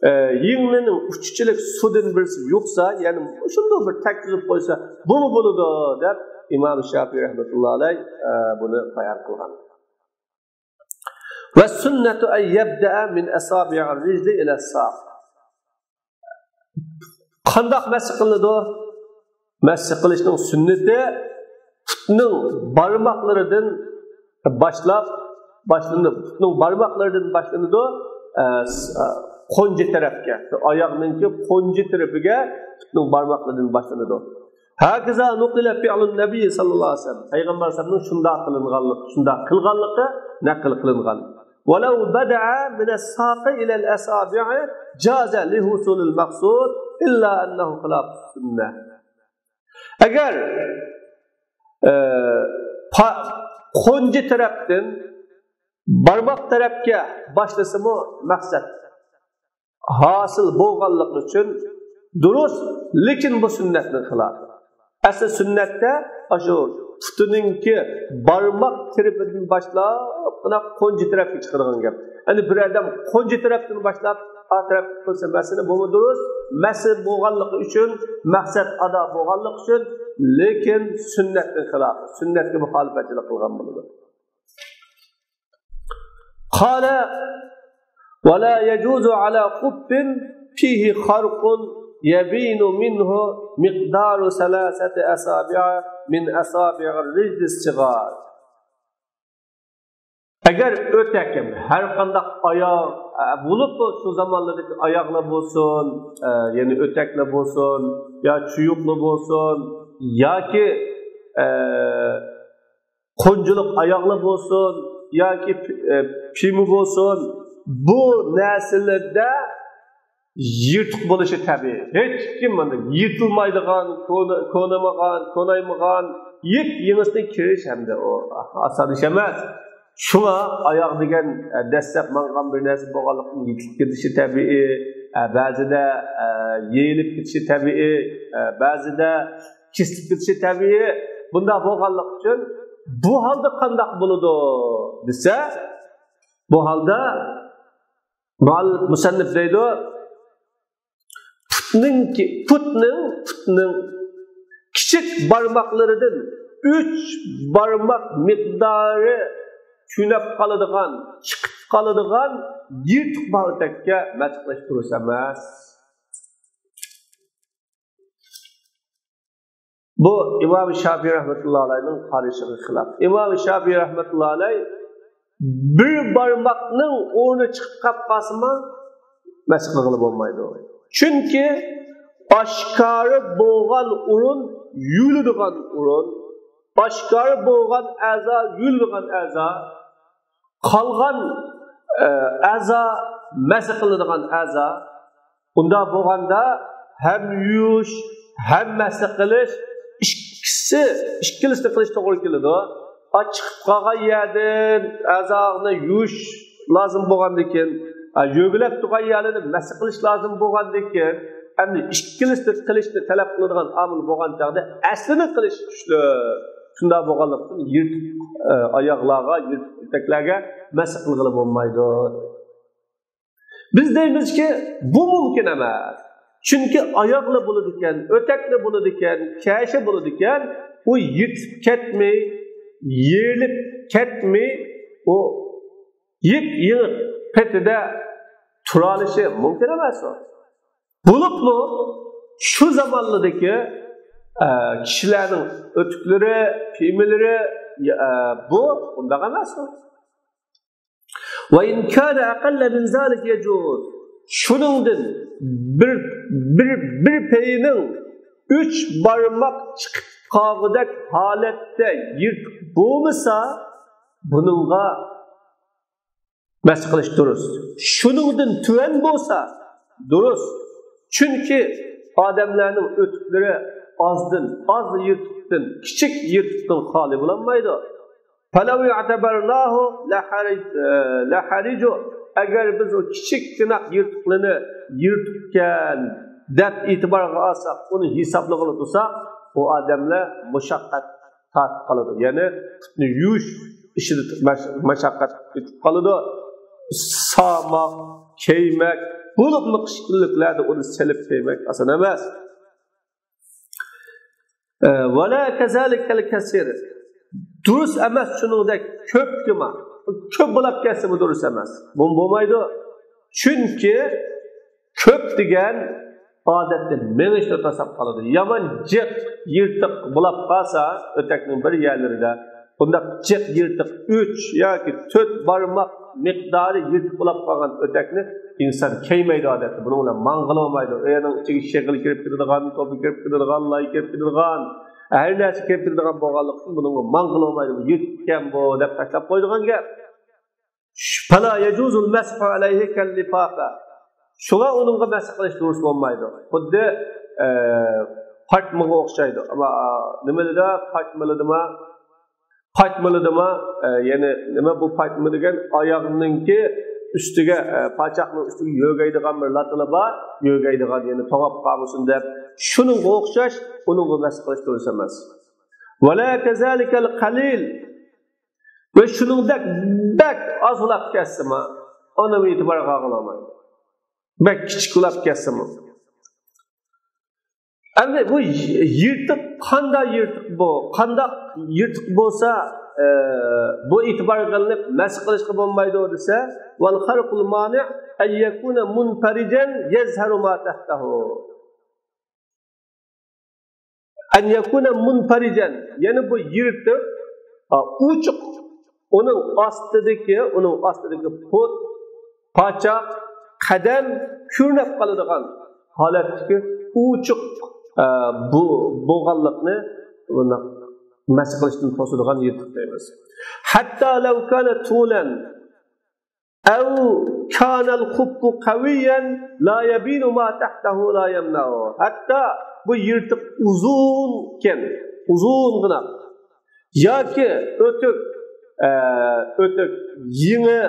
ئە، يىڭنىنىڭ ئۇچىچىلىك سۇدىن بىرسى يۇقسا، يەنى شۇنداق بىر تەگكۈزۈپ قويسا، بۇمۇ بولىدۇ، دەپ ئىمام شافىي رەھمەتۇللا ئەلەيھ، ئە، بۇنى بايان قىلغان. والسنة أن يبدأ من أصابع الرجل إلى الساق. قانداق مەسح قىلىنىدۇ؟ مەسح قىلىشنىڭ سۈننىتى پۇتنىڭ بارماقلىرىدىن باشلاپ باشلىنىدۇ. پۇتنىڭ بارماقلىرىدىن باشلىنىدۇ. ئە، س-، ئە، قونجا تەرەپكە، ئاياغنىڭكى قونجا تەرىپىگە پۇتنىڭ بارماقلىرىدىن باشلىنىدۇ. هكذا نقل فعل النبي صلى الله عليه وسلم. پەيغەمبەر ئەلەيھىسسالامنىڭ شۇنداق قىلىنغانلىقى، شۇنداق قىلغانلىقى نەقىل قىلىنغان. ولو بدأ من الساق إلى الأصابع جاز لحصول المقصود إلا أنه خلاف السنة. ئەگەر، ئە، پا-، قونجا تەرەپتىن بارماق تەرەپكە باشلىسىمۇ مەقسەت ھاسىل بولغانلىقى ئۈچۈن دۇرۇس، لېكىن بۇ سۈننەتنىڭ خىلاپى. ئەسلى سۈننەتتە ئاشۇ پۇتىنىڭكى بارماق تەرىپىدىن باشلاپ، مانا قونجا تەرەپكە چىقىدىغان گەپ. يەنى بىر ئادەم قونجا تەرەپتىن باشلاپ، ئا تەرەپكە قىلسا مەسىلە بۇمۇ دۇرۇس. مەسىلە بولغانلىقى ئۈچۈن، مەقسەت ئادا بولغانلىقى ئۈچۈن، لېكىن سۈننەتنىڭ خىلاپى. سۈننەتكە مۇخالىپەتچىلىك قىلغان بولىدۇ. قال: ولا يجوز على خف فيه خرق يبين منه مقدار ثلاثة أصابع من أصابع الرجل الصغار. ئەگەر ئۆتەك، ھەر قانداق ئاياغ، ئە، بولۇپمۇ شۇ زامانلاردىكى ئاياغلار بولسۇن، ئە، يەنى ئۆتەكلەر بولسۇن، يا چۇيۇقلار بولسۇن، ياكى، ئە، قونجىلىق ئاياغلار بولسۇن ياكى پى-، ئە، پىما بولسۇن، بۇ نەرسىلەردە يىرتىق بولۇشى تەبىئىي. ھېچكىم مانا يىرتىلمايدىغان، كونا-، كونىمىغان، كونايمىغان يىپ يېڭىسىنى كىيىش ھەمدە ئۇ ئاسان ئىش ئەمەس. شۇڭا ئاياغ دېگەن، ئە، دەسلەپ ماڭغان بىر نەرسە بولغانلىقتىن يىرتىلىپ كېتىشى تەبىئىي. ئە، بەزىدە، ئە، يېيىلىپ كېتىشى تەبىئىي. ئە، بەزىدە كېسىلىپ كېتىشى تەبىئىي. بۇنداق بولغانلىقى ئۈچۈن بۇ ھالدا قانداق بولىدۇ دېسە، بۇ ھالدا مۇئەللىپ، مۇسەننىپ دەيدۇ، پۇتنىڭكى، پۇتنىڭ، پۇتنىڭ كىچىك بارماقلىرىدىن ئۈچ بارماق مىقدارى تۈنەپ قالىدىغان، چىقىپ قالىدىغان يىرتىق بارماققا مەسىح قىلىش دۇرۇس ئەمەس. بۇ ئىمام شافىي رەھمەتۇللا ئەلەيھنىڭ قارىشىغا خىلاپ. ئىمام شافىي رەھمەتۇللا ئەلەيھ بىر بارماقنىڭ ئورنى چىقىپ قالسىمۇ مەسىح قىلغىلى بولمايدۇ. چۈنكى ئاشكارا بولغان ئورۇن يۇيۇلىدىغان ئورۇن، ئاشكارا بولغان ئەزا يۇيۇلىدىغان ئەزا، قالغان، ئە، ئەزا مەسىح قىلىدىغان ئەزا. ئۇنداق بولغاندا ھەم يۇيۇش، ھەم مەسىح قىلىش، ئىككىسى، ئىككىلىسىنى قىلىش توغرا كېلىدۇ. ئاچ چىقىپ قالغان يەردىن ئەزانى يۇيۇش لازىم بولغاندىكىن، ھە، يۆگىلەپ تۇرغان يەرلىرىنى مەسح قىلىش لازىم بولغاندىكىن، ئەمدى ئىككىلىسىنى قىلىشنى تەلەپ قىلىدىغان ئامىل بولغان چاغدا ئەسلىنى قىلىش كۈچلۈك. شۇنداق بولغانلىقتىن يىرتىق، ئە، ئاياغلارغا، يىرتىق ئېتەكلەرگە مەسح قىلغىلى بولمايدۇ. بىز دەيمىزكى، بۇ مۇمكىن ئەمەس. چۈنكى ئاياغلا بولىدىكەن، ئۆتەكلا بولىدىكەن، كەشە بولىدىكەن، ئۇ يىرتىپ كەتمەي، يېرىلىپ كەتمەي، ئۇ يېپ-يېڭى پېتىدە تۇرالىشى مۇمكىن ئەمەس ئۇ. بولۇپمۇ شۇ زامانلىدىكى، ئە، كىشىلەرنىڭ ئۆتۈكلىرى، پىيمىلىرى، ئە، بۇ ئۇنداق ئەمەس ئۇ. وَإِنْ كَانَ أَقَلَّ مِنْ ذَلِكَ يَجُوزُ. شۇنىڭدىن بىر، بىر، بىر پېيىنىڭ ئۈچ بارماق چىقىپ قالغۇدەك ھالەتتە يىرتىق بولمىسا، بۇنىڭغا مەسخ قىلىش دۇرۇس. شۇنىڭدىن تۆۋەن بولسا دۇرۇس. چۈنكى ئادەملەرنىڭ ئۆتۈكلىرى ئازدىن، ئاز يىرتىقتىن، كىچىك يىرتىقتىن خالىي بولالمايدۇ. فَلَوْ اعْتَبَرْنَاهُ لَحَرِجُ، لَحَرِجُ. ئەگەر بىز ئۇ كىچىككىنە يىرتىقلىنى يىرتىقكەن دەپ ئېتىبارغا ئالساق، ئۇنى ھېسابلىغىلى تۇرساق، ئۇ ئادەملەر مۇشەققەت تارتىپ قالىدۇ. يەنى پۇتنى يۇيۇش ئىشىدا مەش-، مەشەققەت يېتىپ قالىدۇ. ساۋماق، كىيمەك، بولۇپمۇ قىش كۈنلۈكلەردە ئۇنى سېلىپ كىيمەك ئاسان ئەمەس. ئە، وَلَا كَذَلِكَ الْكَثِيرُ. دۇرۇس ئەمەس شۇنىڭدەك كۆپكىمۇ. كۆپ بولاپ كەتسىمۇ دۇرۇس ئەمەس. بۇ بولمايدۇ. چۈنكى كۆپ دېگەن ئادەتتە مېڭىشنى توساپ قالىدۇ. يامان جىق، يىرتىق بولاپ قالسا، ئۆتەكنىڭ بىر يەرلىرىدە بۇنداق جىق يىرتىق ئۈچ ياكى تۆت بارماق مىقدارى يىرتىق بولاپ قالغان ئۆتەكنى ئىنسان كىيمەيدۇ ئادەتتە. بۇنىڭ بىلەن ماڭغىلى بولمايدۇ. ئۆينىڭ ئىچىگە شېغىل كىرىپ كېتىدىغان، توپا كىرىپ كېتىدىغان، لاي كىرىپ كېتىدىغان، ھەر نەرسە كىرىپ كېتىدىغان بولغانلىقتىن، بۇنىڭغا ماڭغىلى بولمايدۇ. بۇ يىرتىقكەن بۇ دەپ تاشلاپ قويىدىغان گەپ. فَلَا يَجُوزُ الْمَسْحُ عَلَيْهِ كَاللِّفَافَةِ. شۇڭا ئۇنىڭغا مەسخ قىلىش دۇرۇس بولمايدۇ. خۇددى، ئە، پاچمىغا ئوخشايدۇ. ئەمما، ئە، نېمىلىدە؟ پاچمىلىدىما؟ پاچمىلىدىما؟ ئە، يەنى نېمە بۇ پاچمى دېگەن؟ ئاياغنىڭكى ئۈستىگە، ئە، پاچاقنىڭ ئۈستىگە يۆگەيدىغان بىر لاتىلى بار. يۆگەيدىغان، يەنى توڭاپ قالمىسۇن دەپ. شۇنىڭغا ئوخشاش، ئۇنىڭغا مەسخ قىلىش دۇرۇس ئەمەس. وَلَا كَذَلِكَ الْقَلِيلُ. ۋە شۇنىڭدەك بەك ئاز بولاپ كەتسىمۇ، ئۇنىمۇ ئېتىبارغا ئالغىلى بولمايدۇ. بەك كىچىك بولاپ كەتسىمۇ. ئەمدى بۇ يىرتىق قانداق يىرتىق بۇ؟ قانداق يىرتىق بولسا، ئە، بۇ ئېتىبارغا ئېلىنىپ مەسخ قىلىشقا بولمايدۇ دېسە، وَالْخَرْقُ الْمَانِعُ أَنْ يَكُونَ مُنْفَرِجًا يَظْهَرُ مَا تَحْتَهُ. أَنْ يَكُونَ مُنْفَرِجًا، يەنى بۇ يىرتىق، ئا، ئوچۇق، ئۇنىڭ ئاستىدىكى، ئۇنىڭ ئاستىدىكى پۇت، پاچاق، قەدەم كۆرۈنۈپ قالىدىغان ھالەتتىكى ئوچۇق، ئا، بۇ، بولغانلىقنى بۇنداق مەسخ قىلىشتىن توسىدىغان يىرتىق دەيمىز. حَتَّى لَوْ كَانَ طُولًا أَوْ كَانَ الْخُفُّ قَوِيًّا لَا يَبِينُ مَا تَحْتَهُ لَا يَمْنَعُهُ. ھەتتا بۇ يىرتىق ئۇزۇنكەن، ئۇزۇنغىنا ياكى ئۆتۈك، ئە، ئۆتۈك يېڭى،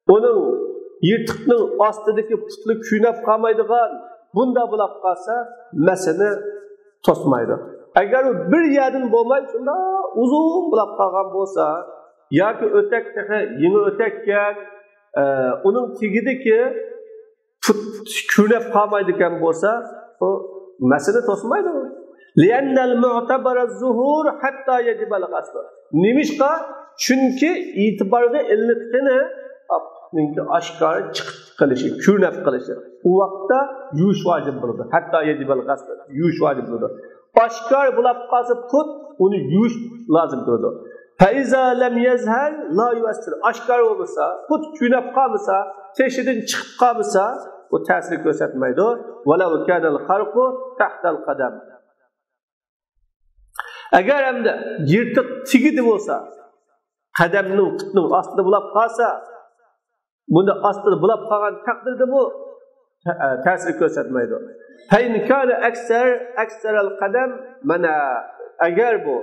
ئۇنىڭ يىرتىقنىڭ ئاستىدىكى پۇتلىرى كۆرۈنۈپ قالمايدىغان، بۇنداق بولاپ قالسا، مەسخنى توسمايدۇ. ئەگەر ئۇ بىر يەردىن بولماي، شۇنداق ئۇزۇن بولاپ قالغان بولسا، ياكى ئۆتەك تېخى يېڭى ئۆتەككەن، ئە، ئۇنىڭ تېگىدىكى پۇت كۆرۈنۈپ قالمايدىكەن بولسا، ئۇ مەسخنى توسمايدۇ. لِأَنَّ الْمُعْتَبَرَ الظُّهُورُ حَتَّى يَجِبَ الْغَسْلُ. نېمىشقا؟ چۈنكى ئېتىبارغا ئېلىنىدىغىنى پۇتنىڭكى ئاشكارا چىقىپ قېلىشى، كۆرۈنۈپ قېلىشى. ئۇ ۋاقىتتا يۇيۇش ۋاجىپ بولىدۇ. حَتَّى يَجِبَ الْغَسْلُ. يۇيۇش ۋاجىپ بولىدۇ. ئاشكارا بولاپ قالسا پۇت، ئۇنى يۇيۇش لازىم تۇرىدۇ. فَإِذَا لَمْ يَظْهَرْ لَا يُؤَثِّرُ. ئاشكارا بولمىسا، پۇت كۆرۈنۈپ قالمىسا، تېشىدىن چىقىپ قالمىسا، بۇ تەسىر كۆرسەتمەيدۇ. وَلَوْ كَانَ الْخَرْقُ تَحْتَ الْقَدَمِ. ئەگەر ئەمدى يىرتىق تېگىدە بولسا، قەدەمنىڭ، پۇتنىڭ ئاستىدا بولاپ قالسا، بۇندا ئاستىدا بولاپ قالغان تەقدىردىمۇ تە-، تەسىر كۆرسەتمەيدۇ. فَإِنْ كَانَ أَكْثَرَ، أَكْثَرَ الْقَدَمِ مَنَعَ. ئەگەر بۇ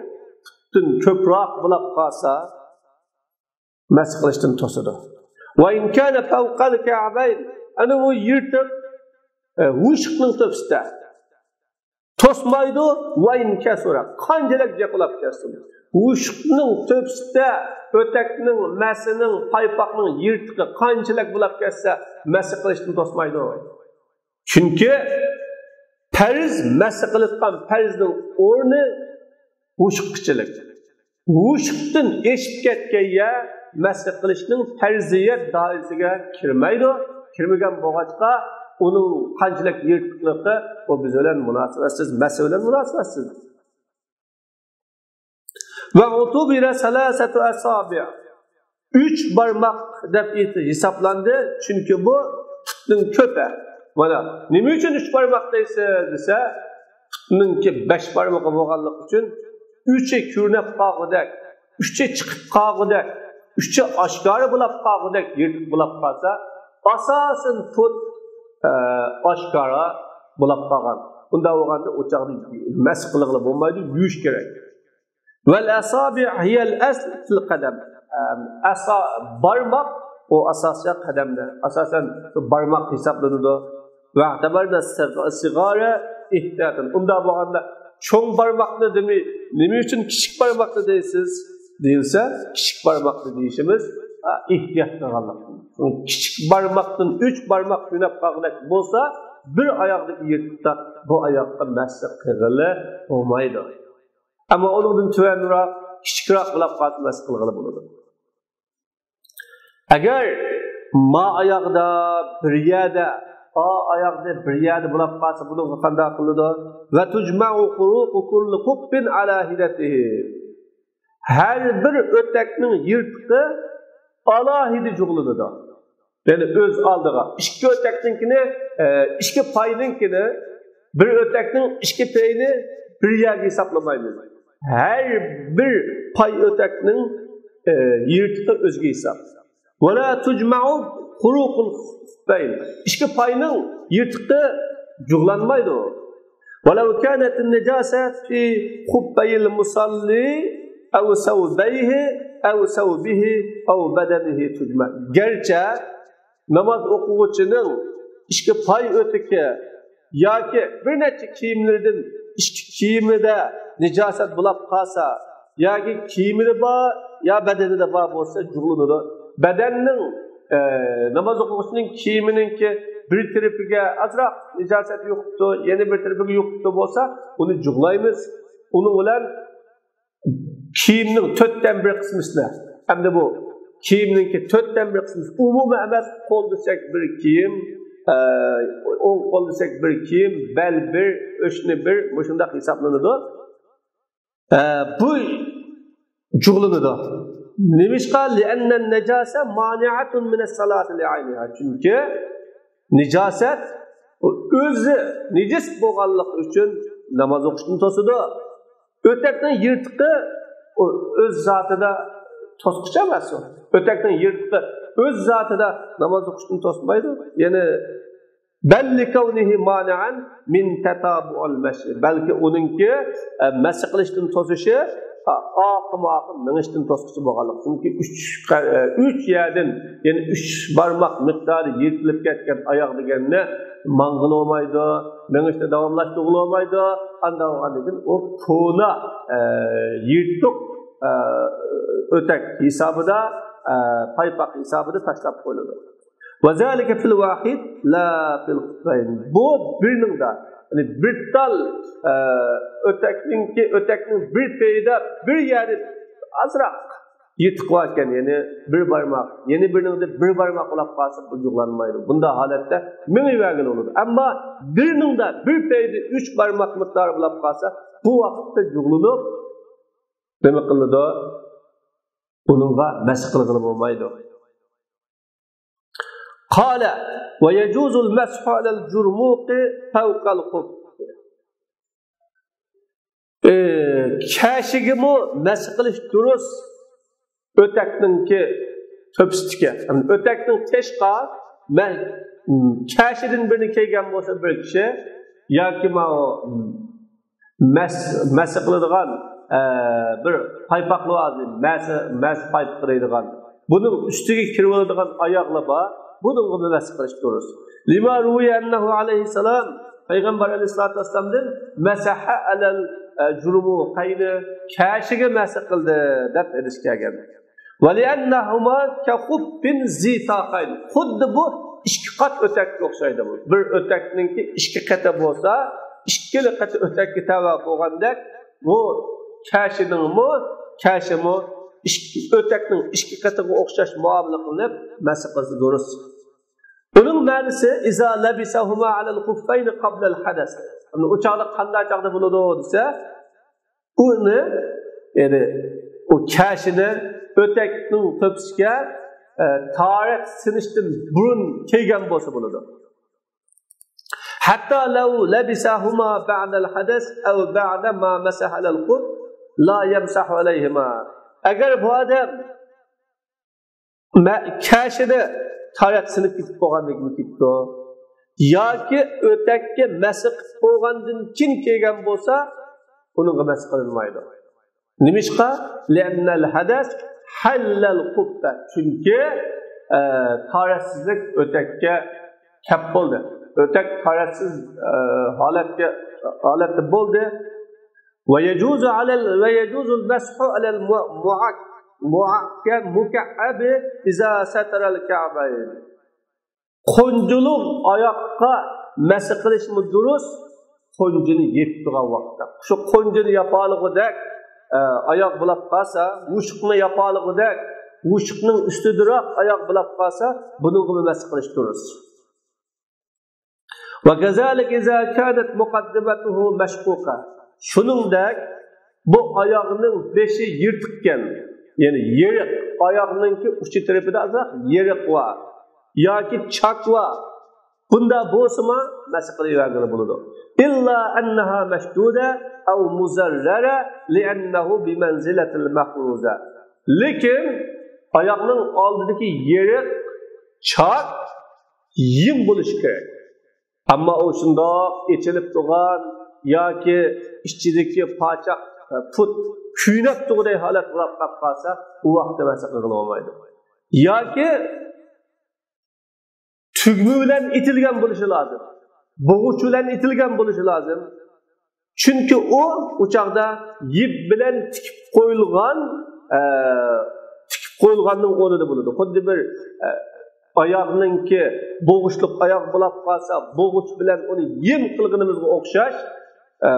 پۇتتىن كۆپرەك بولاپ قالسا، مەس قىلىشتىن توسىدۇ. وإن كان فوق الكعبين، ئەنە ئۇ يىرتىق، ئە، ھۇشۇقنىڭ تۆپىسىدە توسمايدۇ. وإن كثر، قانچىلىك جىق بولاپ كەتسۇن. ھۇشۇقنىڭ تۆپىسىدە ئۆتەكنىڭ، مەسىنىڭ، پايپاقنىڭ يىرتىقى قانچىلىك بولاپ كەتسە، مەس قىلىشتىن توسمايدۇ. چۈنكى پەرز، مەس قىلىنغان پەرزنىڭ ئورنى ھۇشۇققىچىلىك. ھۇشۇقتىن ئېشىپ كەتكەن يەر مەس قىلىشنىڭ پەرزىيەت دائىرىسىگە كىرمەيدۇ. كىرمىگەن بولغاچقا، ئۇنىڭ قانچىلىك يىرتىقلىقى، ئۇ بىز بىلەن مۇناسىۋەتسىز، مەس بىلەن مۇناسىۋەتسىز. واعتبر ثلاثة أصابع. ئۈچ بارماق دەپ ھېسابلاندى، چۈنكى بۇ پۇتنىڭ كۆپى. مانا، نېمە ئۈچۈن ئۈچ بارماق دەيسىز دېسە، پۇتنىڭكى بەش بارمىقى بولغانلىقى ئۈچۈن ئۈچى كۆرۈنۈپ قالغۇدەك، ئۈچى چىقىپ قالغۇدەك، ئۈچى ئاشكارا بولاپ قالغۇدەك يىرتىق بولاپ قالسا، ئاساسەن پۇت، ئە، ئاشكارا بولاپ قالغان. ئۇنداق بولغاندا ئۇ چاغدا مەس قىلغىلى بولمايدۇ، يۇيۇش كېرەك. والأصابع هي الأصل في القدم. ئەم، ئاسا-، بارماق، ئۇ ئاساسەن قەدەمدە، ئاساسەن بارماق ھېسابلىنىدۇ. واعتبرنا الصغار احتياطا. ئۇنداق بولغاندا، چوڭ بارماقنى دېمەي، نېمە ئۈچۈن كىچىك بارماقنى دەيسىز؟ دېيىلسە، كىچىك بارماقنى دېيىشىمىز، ئا، ئېھتىيات قىلغانلىق. كىچىك بارماقتىن ئۈچ بارماق كۆرۈنۈپ قالغۇدەك بولسا، بىر ئاياغدىكى يىرتىقتا بۇ ئاياغقا مەس قىلغىلى بولمايدۇ. ئەمما ئۇنىڭدىن تۆۋەنرەك، كىچىكرەك بولاپ قالسا مەس قىلغىلى بولىدۇ. ئەگەر ما ئاياغدا بىر يەردە، ئا ئاياغدا بىر يەردە بولاپ قالسا، بۇنىڭغا قانداق قىلىدۇ؟ وتجمع خروق كل خف على حدته. ھەر بىر ئۆتەكنىڭ يىرتىقى ئالاھىدە جۇغلىنىدۇ. يەنى ئۆز ئالدىغا ئىككى ئۆتەكنىڭكىنى، ئە، ئىككى پاينىڭكىنى، بىر ئۆتەكنىڭ ئىككى پېيىنى بىر يەرگە ھېسابلىمايمىز. ھەر بىر پاي ئۆتەكنىڭ، ئە، يىرتىقى ئۆزىگە ھېساب. ولا تجمع خروق الخفين. ئىككى پاينىڭ يىرتىقى جۇغلانمايدۇ. ولو كانت النجاسة في خفي المصلي أو ثوبيه أو ثوبه أو بدنه تجمع. گەرچە ناماز ئوقۇغۇچىنىڭ ئىككى پاي ئۆتۈكى ياكى بىر نەچچە كىيىملىرىدىن ئىككى كىيىمىدە نىجاسەت بولاپ قالسا، ياكى كىيىمىدە بار، يا بەدىنىدە بار بولسا جۇغلىنىدۇ. بەدەننىڭ، ئە، ناماز ئوقۇغۇچىنىڭ كىيىمىنىڭكى بىر تەرىپىگە ئازراق نىجاسەت يۇقۇپتۇ، يەنە بىر تەرىپىگە يۇقۇپتۇ بولسا، ئۇنى جۇغلايمىز. ئۇنىڭ بىلەن كىيىمنىڭ تۆتتىن بىر قىسمىسىنى، ئەمدى بۇ كىيىمنىڭكى تۆتتىن بىر قىسمىسى ئومۇمىي ئەمەس، قول دېسەك بىر كىيىم، ئە، ئوڭ قول دېسەك بىر كىيىم، بەل بىر، ئۆشنە بىر، مۇشۇنداق ھېسابلىنىدۇ. ئە، بۇ جۇغلىنىدۇ. نېمىشقا؟ لأن النجاسة مانعة من الصلاة لعينها. چۈنكى نىجاسەت ئۆزى نىجىس بولغانلىقى ئۈچۈن ناماز ئوقۇشتىن توسىدۇ. ئۆتەكنىڭ يىرتىقى ئۆز زاتىدا توسقۇچ ئەمەس ئۇ. ئۆتەكنىڭ يىرتىقى ئۆز زاتىدا ناماز ئوقۇشتىن توسمايدۇ. يەنى بل لكونه مانعا من تتابع المشي. بەلكى ئۇنىڭكى، ئە، مەس قىلىشتىن توسۇشى، ئا-، ئاقىم-ئاقىم مېڭىشتىن توسقۇچى بولغانلىق. چۈنكى ئۈچ قە-، ئە، ئۈچ يەردىن، يەنى ئۈچ بارماق مىقدارى يىرتىلىپ كەتكەن ئاياغ دېگەننى ماڭغىلى بولمايدۇ، مېڭىشنى داۋاملاشتۇرغىلى بولمايدۇ. ئانداق بولغاندىن كېيىن ئۇ كونا، ئە، يىرتۇق، ئە، ئۆتەك ھېسابىدا، ئە، پايپاق ھېسابىدا تاشلاپ قويۇلىدۇ. وذلك في الواحد لا في الخفين. بۇ بىرنىڭدە، يەنى بىر تال، ئە، ئۆتەكنىڭكى، ئۆتەكنىڭ بىر پېيىدە بىر يەردە ئازراق يىرتىق باركەن، يەنى بىر بارماق، يەنە بىرنىڭدە بىر بارماق بولاپ قالسا، بۇ جۇغلانمايدۇ. بۇنداق ھالەتتە مېڭىۋەرگىلى بولىدۇ. ئەمما بىرنىڭدە بىر پېيىدە ئۈچ بارماق مىقدارى بولاپ قالسا، بۇ ۋاقىتتا جۇغلىنىپ نېمە قىلىدۇ؟ ئۇنىڭغا مەس قىلغىلى بولمايدۇ. قال ويجوز المسح على الجرموق فوق الخف. ئى، كەشىگىمۇ مەس قىلىش دۇرۇس. ئۆتەكنىڭكى تۆپىسىدىكى، يەنى ئۆتەكنىڭ تېشىغا مە-، كەشىدىن بىرنى كىيگەن بولسا بىر كىشى، ياكى ماۋۇ مەس، مەس قىلىدىغان ئە، بىر پايپاقلار بار، مەسە، مەسە پايپىقى دەيدىغان. بۇنىڭ ئۈستىگە كىرىۋالىدىغان ئاياغلار بار. بۇنىڭغا مەسە قىلىش دۇرۇس. لما روي أنه عليه السلام، پەيغەمبەر ئەلەيھىسسالاتۇ ۋەسسالامدىن مەسەھە ئەلەل، ئە، جۇرۇمۇ قەينى، كەشىگە مەسە قىلدى دەپ ھەدىس كەلگەن. ولأنهما كخف ذي طاقين. خۇددى بۇ ئىككى قات ئۆتەككە ئوخشايدۇ بۇ. بىر ئۆتەكنىڭكى ئىككى قېتى بولسا، ئىككىلا قېتى ئۆتەككە تەۋە بولغاندەك، بۇ كەشىنىڭمۇ، كەشىمۇ ئىككى، ئۆتەكنىڭ ئىككى قېتىغا ئوخشاش مۇئامىلە قىلىنىپ مەسە قىلسا دۇرۇس. ئۇنىڭ مەنىسى، إذا لبسهما على الخفين قبل الحدث. ئۇ چاغدا قانداق چاغدا بولىدۇ دېسە، ئۇنى، يەنى ئۇ كەشىنى ئۆتەكنىڭ تۆپىسىگە، ئە، تاھارەت سىنىشتىن بۇرۇن كىيگەن بولسا بولىدۇ. حتى لو لبسهما بعد الحدث أو بعد ما مسح على الخف لا يمسح عليهما. ئەگەر بۇ ئادەم مە-، كەشىنى تاھارەت سىنىپ كېتىپ بولغاندىن كېيىن كىيىپتۇ ياكى ئۆتەككە مەسە قىلىپ بولغاندىن كېيىن كىيگەن بولسا، ئۇنىڭغا مەسە قىلىنمايدۇ. نېمىشقا؟ لأن الحدث حل الخف. چۈنكى، ئە، تاھارەتسىزلىك ئۆتەككە كەپ بولدى. ئۆتەك تاھارەتسىز، ئە، ھالەتكە، ھالەتتە بولدى. ويجوز على ال-، ويجوز المسح على المعك-، معك-، مكعب إذا ستر الكعبين. قونجىلىق ئاياققا مەسە قىلىشمۇ دۇرۇس، قونجىنى يېپىپ تۇرغان ۋاقىتتا. شۇ قونجىنى ياپالىغۇدەك، ئە، ئاياغ بولاپ قالسا، مۇشۇقنى ياپالىغۇدەك، مۇشۇقنىڭ ئۈستىدىراق ئاياغ بولاپ قالسا، بۇنىڭغىمۇ مەسە قىلىش دۇرۇس. وكذلك إذا كانت مقدمته مشقوقة. شۇنىڭدەك بۇ ئاياغنىڭ بېشى يىرتىقكەن، يەنى يېرىق، ئاياغنىڭكى ئۇچى تەرىپىدە ئازراق يېرىق بار ياكى چاك بار. بۇنداق بولسىمۇ مەسە قىلىۋەرگىلى بولىدۇ. إلا أنها مشدودة أو مزررة لأنه بمنزلة المخروزة. لېكىن ئاياغنىڭ ئالدىدىكى يېرىق، چاك يىم بولۇشى كېرەك. ئەمما ئۇ شۇنداق ئېچىلىپ تۇرغان ياكى ئىچىدىكى پاچاق، پۇت كۆينەپ تۇرغۇدەك ھالەت بولۇپ قالسا، ئۇ ۋاقىتتا مەسە قىلغىلى بولمايدۇ. ياكى تۈگمە بىلەن ئېتىلگەن بولۇشى لازىم. بوغۇچ بىلەن ئېتىلگەن بولۇشى لازىم. چۈنكى ئۇ، ئۇ چاغدا يىپ بىلەن تىكىپ قويۇلغان، ئە، تىكىپ قويۇلغاننىڭ ئورنىدا بولىدۇ. خۇددى بىر، ئە، ئاياغنىڭكى بوغۇچلۇق ئاياغ بولاپ قالسا، بوغۇچ بىلەن ئۇنى يىم قىلغىنىمىزغا ئوخشاش، ئە،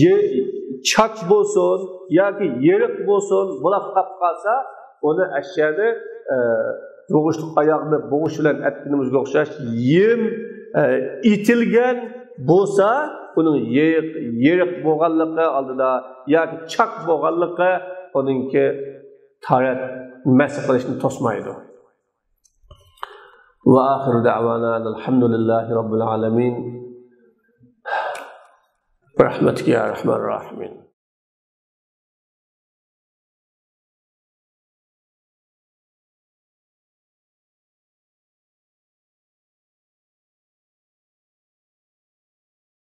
يە-، چاك بولسۇن ياكى يېرىق بولسۇن، بولاپ قاپ قالسا، ئۇنى ئەشيانى، ئە، بوغۇچلۇق ئاياغنى بوغۇچ بىلەن ئەتكىنىمىزگە ئوخشاش يىم، ئە، ئېتىلگەن بولسا، ئۇنىڭ يېرىق، يېرىق بولغانلىقى ئالدىدا ياكى چاك بولغانلىقى ئۇنىڭكى تاھارەت مەسە قىلىشنى توسمايدۇ. وآخر دعوانا أن الحمد لله رب العالمين. برحمتك يا أرحم الراحمين.